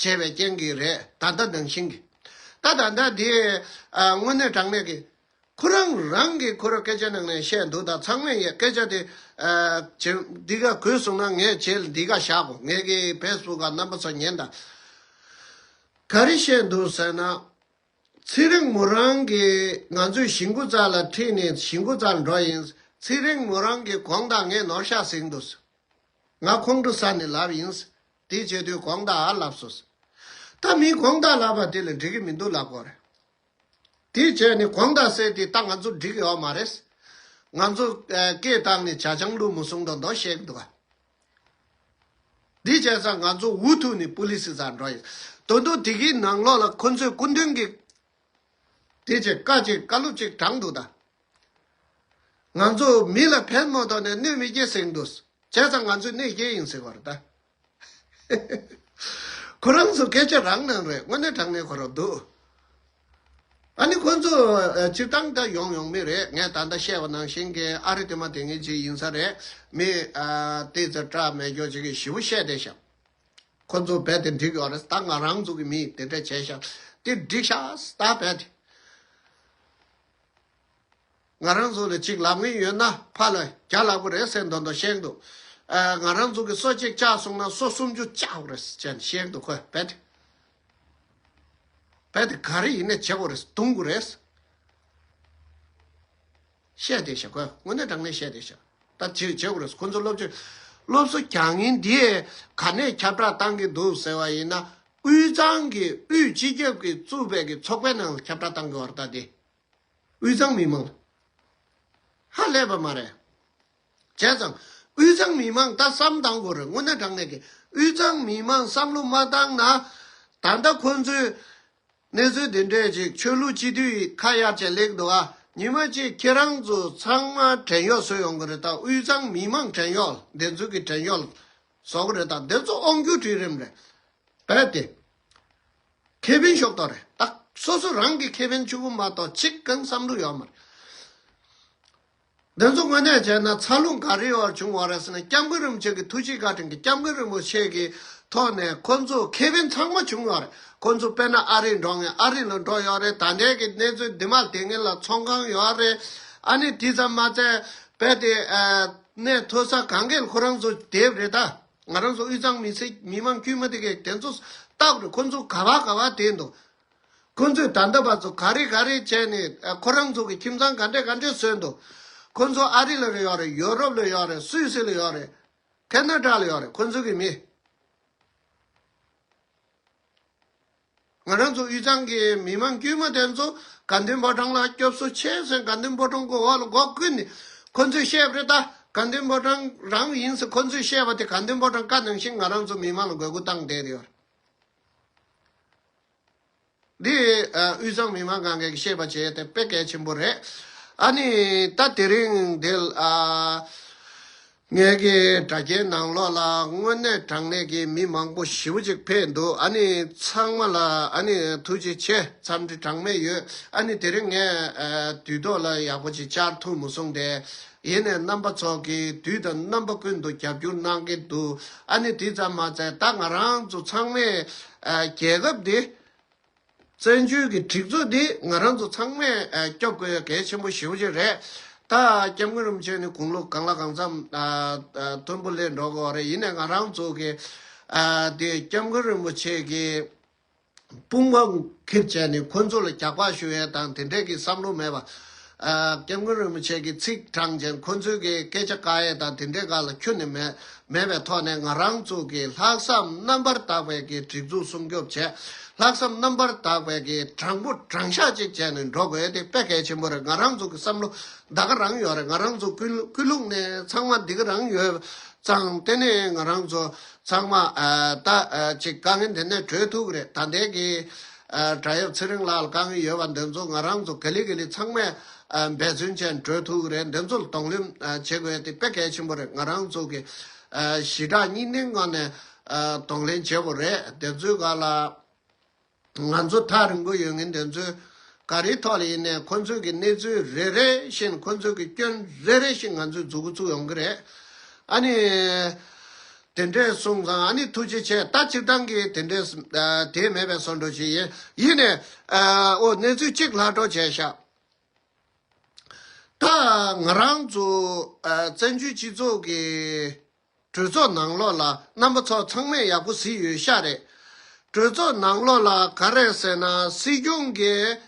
བྱས་པའི་རྐྱེན་གྱིས་རེད། ད་ལྟ་ནང་བཞིན་གྱི། ད་ད་ལྟ་འདི་ཨ་དངོས་གནས་དྲང་གནས་ཀྱི། ཁོ་རང་རང་གིས་ཁོ་རང་སྐད་ཆ་ནང་ནས་བཤད་འདུག་ད་ཚང་མས་ཡ་སྐད་ཆ་དེ་ཨ་བྱེད་འདི་ག་གོ་སོང་ན་ངས་བྱེད་འདི་ག་བཞག་གོ། ངས་གི་ཕེ་སི་བུག་ག་རྣམ་པ་ཚོ་ཉན་དང་། ག་རེ་བཤད་འདུག་ཟེར་ན། ཚེ་རིང་མོ་རང་གིས་ང་ཚོའི་གཞིས་འགོ་རྩ་ལ་ཁྲིད་ནས་གཞིས་འགོ་རྩ་ལ་འགྲོ་ཡིན། ཚེ་རིང་མོ་རང་གི་དགོངས་དག་ངས་ནོར་ཤག་ཟིན་འདུག་ང་ཁོང་ཁྲོ་ཟ་ནས་ལབ་ཡིན། དེ་བྱེད་དུས་དགོངས་དག་ཨ་ལབ་སོང་། ད་མིའི་དགོངས་དག་ལབ་པ་དེ་ལ་འགྲིག་གི་མི་འདུག་ལབ་དགོས་རེད། དེ་བྱས་ནས་དགོངས་དག་ཟེར་དེ་ད་ང་ཚོ་འགྲིག་ཡོད་མ་རེད། ང་ཚོ་ཨ་སྐད་བཏང་ནས་ཇ་ཆང་བླུགས་མ་སོང་དང་མདོག་བཤད་ཀྱི་འདུག་ག་འདི་བྱས་ཙང་ང་ཚོ་འུ་ཐུག་ནས་པུ་ལི་སི་རྩར་འགྲོ་ཡིན། དོན་དུ་དེ་གི་ནང་ལོགས་ལ་ཁོ་ཚོས་སྐུ་མདུན་གྱི་དེ་བྱས་བཀའ་ཅིག་བཀའ་སློབ་ཅིག་དྲངས་འདུག་ད། ང་ཚོ་མི་ལ་ཕན་མ་ཐོགས་ནས་གནོད་མི་སྐྱེལ་ཟེར་འདུག་བྱས་ཙང་ང་ཚོས་གནོད་སྐྱེལ་ཡིན་ཟེར་བ་རེད་ད། ཁོ་རང་ཚོ་སྐད་ཆ་རང་ནང་རེད། དངོས་གནས་དྲང་གནས་ཁོ་རང་འདུག་ཨ་ནི་ཁོ་ཚོ་ཨ་སྤྱིར་བཏང་ད་ཡོང་ཡོང་མི་རེད། ངས་ད་ལྟ་བཤད་པ་ནང་བཞིན་གྱི་ཨ་རི་དེ་མ་དེ་ངན་ཅིག་ཡིན་ས་རེད། མི་ཨ་ཏི་ཙི་སྐྲག་མེད་སྐྱོ་ཅིག་གིས་ཞེ་པོ་བཤད་བསྡད་ཤག་ཁོ་ཚོ་རྦད་དེ་འགྲིག་ཡོད་རེད། ད་ང་རང་ཚོ་གི་མི་དེ་འདྲ་བྱས་ཤག་དེ་འགྲིག་ཤག་ད་རྦད་དེ། ང་རང་ཚོ་ལ་ཅིག་ལབ་མཁན་ཡོད་ན་ཕར་ལ་བརྒྱ་ལབ་དགོས་རེད་ཟེར་མདོག་མདོག་བཤད་འདུག་ཨ་ང་རང་ཚོ་གི་སོ་གཅིག་བཅག་སོང་ན་སོ་སུམ་ཅུ་བཅག་དགོས་རེད་ཟེར་བཤད་འདུག་ཁོས་རྦད་དེ། རྦད་དེ་ག་རེ་ཡིན་ནའི་བྱེད་དགོས་རེད། རྡུང་དགོས་རེད། བཤད་བསྡད་ཤག་ཁོས་དངོས་གནས་དྲང་གནས་བཤད་བསྡད་ཤག་ད་བྱེད་བྱེད་དགོས་རེད། ཁོ་ཚོ་སློབ་སྦྱོང་སློབ་གསོ་རྒྱག་མཁན་འདི་ག་ནས་ཁྱབ་བསྒྲགས་བཏང་གི་འདུག་ཟེར་བ་ཡིན་ན། དབུས་གཙང་གི་དབུས་སྤྱི་ཁྱབ་ཀྱིས་བཙུགས་པའི་གི་ཚོགས་པའི་ནང་ལ་ཁྱབ་བསྒྲགས་བཏང་གི་ཡོད་རེད་ད་དེ། དབུས་གཙང་མི་མང་། ཧ་ལས་པ་མ་རེད། བྱས་ཙང་དབུས་གཙང་མི་མང་ད་བསམ་བཏང་དགོས་རེད། དངོས་གནས་དྲང་གནས་ཀྱི་དབུས་གཙང་མི་མང་བསམ་བློ་མ་བཏང་ན། ད་ལྟ་ཁོ་ཚོས་གནས་ཚུལ་འདི་འདྲས་ཅིག་ཆོས་ལུགས་སྤྱི་འཐུས་ཁ་གཡར་བྱས་སླེབས་འདུག་ཨ། ཉི་མ་གཅིག་ཁྱེད་རང་ཚོ་ཚང་མ་བྲན་གཡོག་བཟོས་ཡོང་གི་རེད་ད། དབུས་གཙང་མི་མང་བྲན་གཡོག་འདི་ཚོ་གི་བྲན་གཡོག་བཟོ་གི་རེད་ད། འདི་ཚོ་དབང་སྒྱུར་གྲལ་རིམ་རེད། རྦད་དེ། ཁེ་ཕན་ཤོག་ཐོག་རེད་ད། སོ་སོ་རང་གི་ཁེ་ཕན་གཅིག་པུ་མ་གཏོགས་གཅིག་གང་བསམ་བློ་ཡོད་མ་རེད། འདི་ཚོ་དངོས་གནས་བྱས་ན་འཚར་ལོངས་ག་རེ་ཡོད་བྱུང་བ་རེད་ཟེར་ན། སྐྱབས་མགོན་རིན་པོ་ཆེ་གི་ཐུགས་རྗེ་བཀའ་དྲིན་གྱིས་སྐྱབས་མགོན་རིན་པོ་ཆེ་གི་ཐོག་ནས་ཁོ་ཚོ་ཁེ་ཕན་ཚང་མ་བྱུང་ཡོད་རེད། ཁོ་ཚོ་དཔེར་ན་ཨ་རི་འགྲོ་མཁན་ཨ་རི་ལ་འགྲོ་ཡོད་རེད། ད་ལྟའི་གི་གནས་ཚུལ་འདི་མ་དེ་ངན་ལ་ཚོང་ཁང་ཡོད་རེད། ཨ་ནི་དེ་ཙམ་མ་ཚད་རྦད་དེ་ཨ་གནས་མཐོ་ས་གང་གས་ཁོ་རང་ཚོ་བསྡད་རེད་ད། ང་རང་ཚོ་དབུས་གཙང་མི་སེར་མི་མང་དཀྱུས་མ་དེ་གས་དེ་ཚོ་ལྟ་དགོས་རེད། ཁོ་ཚོ་ག་བ་ག་བ་བསྡད་འདུག་ཁོ་ཚོས་ད་ལྟ་བར་དུ་ག་རེ་ག་རེ་བྱས་ནས་ཨ་ཁོ་རང་ཚོ་གི་ཁྱིམ་ཚང་ག་འདྲས་ག་འདྲས་བཟོས་འདུག་ཁོ་ཚོ་ཨ་རི་ལ་ཡོད་རེད། ཡོ་རོབ་ལ་ཡོད་རེད། སུད་སི་ལ་ཡོད་རེད། ཁེ་ན་ཌ་ལ་ཡོད་རེད། ཁོ་ཚོ་གི་མི། ང་རང་ཚོ་དབུས་གཙང་གི་མི་མང་དཀྱུས་མ་དེ་ཚོ་དགའ་ལྡན་ཕོ་བྲང་ལ་སྐྱོབ་གསོ་ཆེ་ཟེར་དགའ་ལྡན་ཕོ་བྲང་གི་འོག་ལ་མགོ་ཀུན་ནས་ཁོ་ཚོས་བཤད་པ་རེད་ད། དགའ་ལྡན་ཕོ་བྲང་རང་ཡིན་ཟེར་ཁོ་ཚོས་བཤད་པ་དེ་དགའ་ལྡན་ཕོ་བྲང་བཀའ་ནང་བཞིན་ང་རང་ཚོ་མི་མང་ལ་དགོས་མཁོ་བཏང་བསྡད་ཡོད་རེད། འདི་ཨ་དབུས་གཙང་མི་མང་སྒང་གས་བཤད་པ་བྱས་ཏེ་དཔེ་གལ་ཆེན་པོ་རེད། ཨ་ནི་ད་དེ་རིང་འདི་ལ་ཨ་ངའི་གི་དྲ་རྒྱའི་ནང་ལོགས་ལ་དངོས་གནས་དྲང་གནས་ཀྱི་མི་མང་པོ་ཞེ་པོ་ཅིག་ཕེབས་འདུག་ཨ་ནི་ཚང་མ་ལ་ཨ་ནི་ཐུགས་རྗེ་ཆེ། འཚམས་འདྲི་གྲངས་མེད་ཡོད། ཨ་ནི་དེ་རིང་ངས་ཨ་དུས་ཐོག་ལ་ཡག་པོ་ཅིག་བཅར་ཐུབ་མ་སོང་སྟེ། ཡིན་ནའི་རྣམ་པ་ཚོ་གིས་དུས་དང་རྣམ་པ་ཀུན་ཏུ་རྒྱབ་སྐྱོར་གནང་གི་འདུག་ཨ་ནི་དེ་ཙམ་མ་ཚད་ད་ང་རང་ཚོ་ཚང་མས་ཨ་རྒྱལ་ཁབ་འདི། བཙན་བྱོལ་གྱི་སྒྲིག་འཛུགས་འདི་ང་རང་ཚོ་ཚང་མས་ཨ་སྐྱོབ་དགོས་ཡ་གལ་ཆེན་པོ་ཞེ་པོ་ཅིག་རེད། ད་སྐྱབས་མགོན་རིན་པོ་ཆེ་ནི་དགུང་ལོ་གང་ལ་གང་འཚམ་ཨ་ཨ་མཐོན་པོ་སླེབས་འགྲོ་གི་ཡོད་རེད། ཡིན་ནའི་ང་རང་ཚོ་གི་ཨ་དེ་སྐྱབས་མགོན་རིན་པོ་ཆེ་གི་དཔུང་པ་འཁྱེར་བྱས་ནས་ཁོ་ཚོ་ལ་རྒྱག་པ་ཞུ་ཡས་དང་དེ་འདྲས་ཀྱི་བསམ་བློ་མེད་པ། ཨ་སྐྱབས་མགོན་རིན་པོ་ཆེ་གི་ཚིག་དྲངས་བྱས་ཁོ་ཚོའི་གི་སྐད་ཆ་བཀག་ཡས་དང་དེ་འདྲས་སྒང་ལ་ཁྱོན་ནས་མེད་མེད་པའི་ཐོག་ནས་ང་རང་ཚོ་གི་ལྷག་བསམ་རྣམ་པར་དག་པའི་གི་སྒྲིག་འཛུགས་སྲུང་སྐྱོབ་བྱས། ལྷག་བསམ་རྣམ་པར་དག་པའི་གི་དྲང་པོ་དྲང་བཞག་ཅིག་བྱས་ནས་འགྲོ་དགོས་དེ་དཔེ་གལ་ཆེན་པོ་རེད། ང་རང་ཚོ་གི་བསམ་བློ་ད་ག་རང་ཡོད་རེད། ང་རང་ཚོ་ཀུན་ཀུན་སློང་ནས་ཚང་མ་འདི་ག་རང་ཡོད་ཙང་དེ་ནས་ང་རང་ཚོ་ཚང་མ་ཨ་ད་ཨ་ཅིག་དཀའ་ངལ་འདི་ནས་གྲོལ་ཐུབ་ཀྱི་རེད། ད་ལྟའི་གི་ཨ་དྲ་ཡབ་ཚེ་རིང་ལགས་ལ་དཀའ་ངལ་ཡོད་པ་འདི་ཚོ་ང་རང་ཚོ་ག་ལེ་ག་ལེ་ཚང་མས་ཨ་འབད་བརྩོན་བྱས་གྲོལ་ཐུབ་ཀྱི་རེད། འདི་ཚོ་ལ་གདོང་ལེན་ཨ་བྱེད་དགོས་དེ་དཔེ་གལ་ཆེན་པོ་རེད། ང་རང་ཚོ་གི་ཨ་ཞི་དྲག་གཉིས་ལྡན་ངང་ནས་ཨ་གདོང་ལེན་བྱེད་དགོས་རེད། དེ་ཚོའི་སྒང་ལ་ང་ཚོ་ཐག་རིང་པོ་ཡོད་མཁན་དེ་ཚོས་ག་རེའི་ཐོག་ལ་ཡིན་ནའི་ཁོ་ཚོའི་གི་གནས་ཚུལ་རེ་རེ་བཞིན་ཁོ་ཚོའི་གི་སྐྱོན་རེ་རེ་བཞིན་ང་ཚོས་མཛུབ་གུ་བཙུགས་ཡོང་གི་རེད། ཨ་ནི། དེ་འདྲས་སོང་ཙང་ཨ་ནི་ཐུགས་རྗེ་ཆེ། ད་སྤྱིར་བཏང་གི་དེ་འདྲས་ཨ་དེ་མེད་པའི་བཟོ་འདྲ་ཞིག་ཡིན། ཡིན་ནའི་ཨ་འོ་གནས་ཚུལ་གཅིག་ལྷག་འཕྲོ་བྱས་ཤག་ད་ང་རང་ཚོ་ཨ་བཙན་བྱོལ་སྤྱི་ཚོགས་ཀྱི་གྲོས་ཚོགས་ནང་ལོགས་ལ་རྣམ་པ་ཚོ་ཚང་མས་ཡག་པོ་གཟིགས་ཡོད་ཤག་རེད། གྲོས་ཚོགས་ནང་ལོགས་ལ་ག་རེ་ཟེར་ན་སྲིད་སྐྱོང་གིས་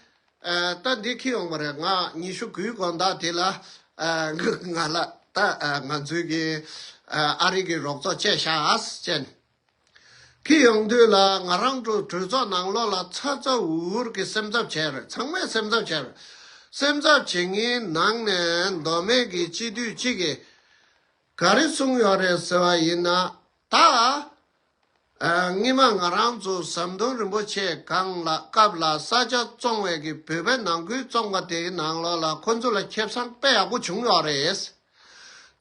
ཨ་ད་འདི་འཁྱེར་ཡོང་བ་རེད། ང་ཉི་ཤུ་དགུའི་དགོང་དག་དེ་ལ་ ཨ་ང་ལ་ད་ཨ་ང་ཚོའི་གི་ཨ་ཨ་རི་གི་རོགས་ཚོགས་བཅས་བཞག་ཟེར་ནས། ཁྱེད་ཡོང་དུས་ལ་ང་རང་ཚོ་གྲོས་ཚོགས་ནང་ལོགས་ལ་ཚ་ཚ་འུར་འུར་གྱི་སེམས་འཚབ་བྱས་རེད། ཚང་མས་སེམས་འཚབ་བྱས་རེད། སེམས་འཚབ་བྱེད་མཁན་ནང་ནས་མདོ་སྨད་ཀྱི་སྤྱི་འཐུས་གཅིག་གིས་ག་རེ་གསུངས་ཡོད་རེད་ཟེར་བ་ཡིན་ན། ད་ཨ་སྔོན་མ་ང་རང་ཚོ་ཟམ་གདོང་རིན་པོ་ཆེ་སྒང་ལ་སྐབས་ལ་ས་ཆ་བཙོང་བའི་གི་བོད་པའི་ནང་ཁུལ་བཙོང་བ་དེའི་ནང་ལོགས་ལ་ཁོ་ཚོ་ལ་ཁེ་བཟང་དཔེ་ཡག་པོ་བྱུང་ཡོད་རེད།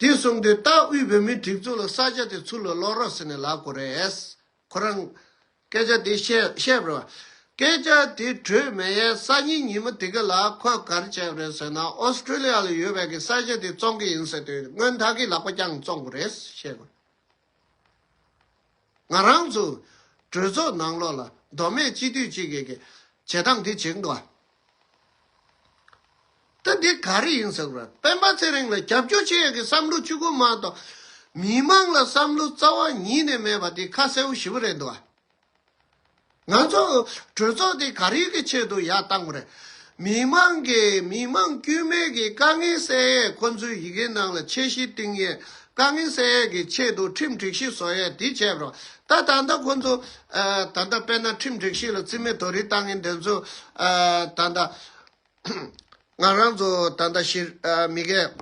དེ་གསུངས་དུས་ད་དབུས་བོད་མིའི་སྒྲིག་འཛུགས་ལ་ས་ཆ་དེ་ཚུར་ལ་སློག་རོགས་ཟེར་ནས་ལབ་དགོས་རེད། ཁོ་རང་སྐད་ཆ་དེ་བཤད་བཤད་པ་རེད་བ། སྐད་ཆ་དེ་གྲོས་མེད་ཡས་སང་ཉིན་ཉི་མ་དེ་ག་ལ་ཁོས་ག་རེ་བྱས་པ་རེད་ཟེར་ན། ཨོ་སི་ཀྲི་ལི་ཡ་ལ་ཡོད་པའི་གི་ས་ཆ་དེ་བཙོང་གི་ཡིན་ཟེར་དུས་སྔོན་ཐག་གི་ལག་པ་བརྐྱངས་བཙོང་དགོས་རེད་བཤད་དགོས། ང་རང་ཚོ་གྲོས་ཚོགས་ནང་ལོགས་ལ་མདོ་སྨད་སྤྱི་འཐུས་གཅིག་གིས་གི་བྱེད་སྟངས་དེ་བྱེད་འདུག་བ། ད་འདི་ག་རེ་ཡིན་ཟེར་བ། སྤེན་པ་ཚེ་རིང་ལ་རྒྱབ་སྐྱོར་བྱེད་ཡག་གི་བསམ་བློ་གཅིག་པོ་མ་གཏོགས་མི་མང་ལ་བསམ་བློ་རྩ་བ་ཉིད་ནས་མེད་པ་དེ་ཁ་གསལ་པོ་ཞེ་པོ་རེད་འདུག་བ། ང་ཚོ་གྲོས་ཚོགས་དེ་ག་རེ་གི་ཆེད་དུ་ཡར་བཏང་དགོས་རེད། མི་མང་གི་མི་མང་དཀྱུས་མའི་གི་དཀའ་ངལ་སེལ་ཡས། ཁོ་ཚོའི་ཡི་གེ་ནང་ལ་ཆེད་གཞི་བཏིང་ཡས། དཀའ་ངལ་སེལ་ཡས་ཀྱི་ཆེད་དུ་ཁྲིམས་སྒྲིག་གཞི་བཟོ་ཡས་དེ་བྱས་པ་རེད། ད་ད་ལྟ་ཁོ་ཚོ་ཨ་ད་ལྟ་དཔེར་ན་ཁྲིམས་སྒྲིག་གཞི་ལ་རྩིས་མེད་རྡོག་རོལ་བཏང་མཁན་དེ་ཚོ་ཨ་ད་ལྟ་ང་རང་ཚོ་ད་ལྟ་ཤི་ཨ་མི་སྒེར་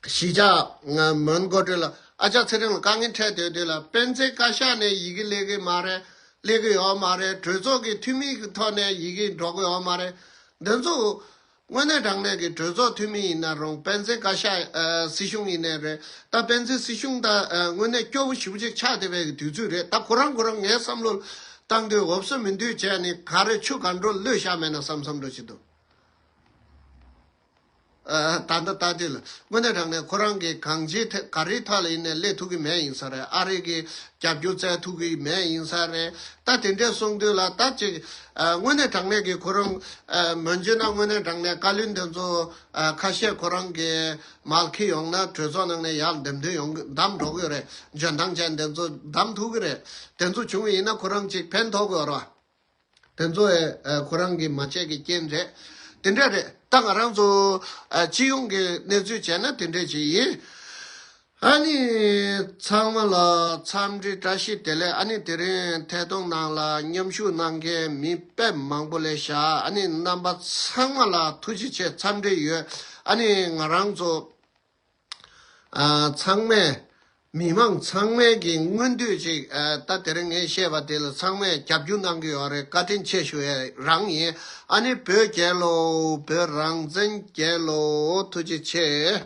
གཞིས་ཆགས་ང་མོན་གྷོ་ཊི་ལ་ཨ་ཅག་ཚེ་རིང་ལ་དཀའ་ངལ་འཕྲད་སྡོད་དུས་ལ་དཔེ་མཛོད་བཀའ་ཤག་ནས་ཡི་གེ་སླེབས་ཀྱི་མ་རེད། སླེབས་ཀྱི་ཡོད་མ་རེད། གྲོས་ཚོགས་ཀྱི་འཐུས་མི་གི་ཐོག་ནས་ཡི་གེ་འགྲོ་གི་ཡོད་མ་རེད། འདི་ཚོ་དངོས་གནས་དྲང་གནས་ཀྱི་གྲོས་ཚོགས་འཐུས་མི་ཡིན་ན་རུང་། དཔེ་མཛོད་བཀའ་ཤག་ཨ་སྲིད་གཞུང་ཡིན་ནའི་རེད། ད་དཔེ་མཛོད་སྲིད་གཞུང་ད་ཨ་དངོས་གནས་སྐྱོ་པོ་ཞེ་པོ་ཅིག་ཆགས་བསྡད་པའི་གི་དུས་ཚོད་རེད། ད་ཁོ་རང་ཁོ་རང་ངའི་བསམ་བློ་བཏང་དུས་འོབ་ས་མི་འདུག་བྱས་ནས་ག་རེ་ཆུ་ག་འགྲོ་གློད་བཞག་མེད་ན་བསམ་བསམ་འདྲ་ཞིག་འདུག་ཨ་ད་ལྟ་ལྟ་དུས་ལ་དངོས་གནས་དྲང་གནས་ཁོ་རང་གིས་གང་ཅིའི་ཐད་ག་རེའི་ཐད་ལ་ཡིན་ནའི་སླེབས་ཐུབ་ཀྱི་མེད་ཡིན་ས་རེད། ཨ་རི་གི་རྒྱབ་སྐྱོར་བཙལ་ཐུབ་ཀྱི་མེད་ཡིན་ས་རེད། ད་དེ་འདྲས་གསུངས་དུས་ལ་ད་ཅིག་ཨ་དངོས་གནས་དྲང་གནས་ཀྱི་ཁོ་རང་ཨ་མོན་གྷོ་ན་དངོས་གནས་དྲང་གནས་བཀའ་བློན་དེ་ཚོ་ཨ་ཁ་ཤས་ཁོ་རང་གི་མར་འཁྱེར་ཡོང་ན་གྲོས་ཚོགས་ནང་ནས་ཡར་འདེམས་ཐོན་ཡོང་གི་འདེམས་འགྲོ་གི་ཡོད་རེད། འཇོན་ཐང་ཅན་དེ་ཚོ་འདེམས་ཐུབ་ཀྱི་རེད། དེ་ཚོ་བྱུང་བ་ཡིན་ན་ཁོ་རང་ཅིག་ཕན་ཐོགས་ཀྱི་ཡོད་རེད་བ། དེ་ཚོ་ཨེ་ཨེ་ཁོ་རང་གི་མ་བྱས་ཀྱི་རྐྱེན་རེད། དེ་འདྲ་རེད། ད་ང་རང་ཚོ་ཨ་སྤྱི་ཡོངས་ཀྱི་གནས་ཚུལ་བྱས་ན་དེ་འདྲ་ཅིག་ཡིན། ཨ་ནི་ཚང་མ་ལ་འཚམས་འདྲི་བཀྲ་ཤིས་བདེ་ལེགས། ཨ་ནི་དེ་རིང་ཐད་གཏོང་ནང་ལ་མཉམ་ཞུགས་གནང་མཁན་མི་དཔེ་མང་པོ་སླེབས་ཤག་ཨ་ནི་རྣམ་པ་ཚང་མ་ལ་ཐུགས་རྗེ་ཆེ། འཚམས་འདྲི་ཡོད། ཨ་ནི་ང་རང་ཚོ་ཨ་ཚང་མས་མི་མང་ཚང་མས་ཀྱི་མངོན་འདོད་ཅིག་ཨ་ད་དེ་རིང་ངས་བཤད་པ་དེ་ལ་ཚང་མས་རྒྱབ་སྐྱོར་གནང་གི་ཡོད་རེད། བཀའ་དྲིན་ཆེ་ཞུ་ཡ་རང་ཡིན། ཨ་ནི་བོད་རྒྱལ་ལོ། བོད་རང་བཙན་རྒྱལ་ལོ། ཐུགས་རྗེ་ཆེ།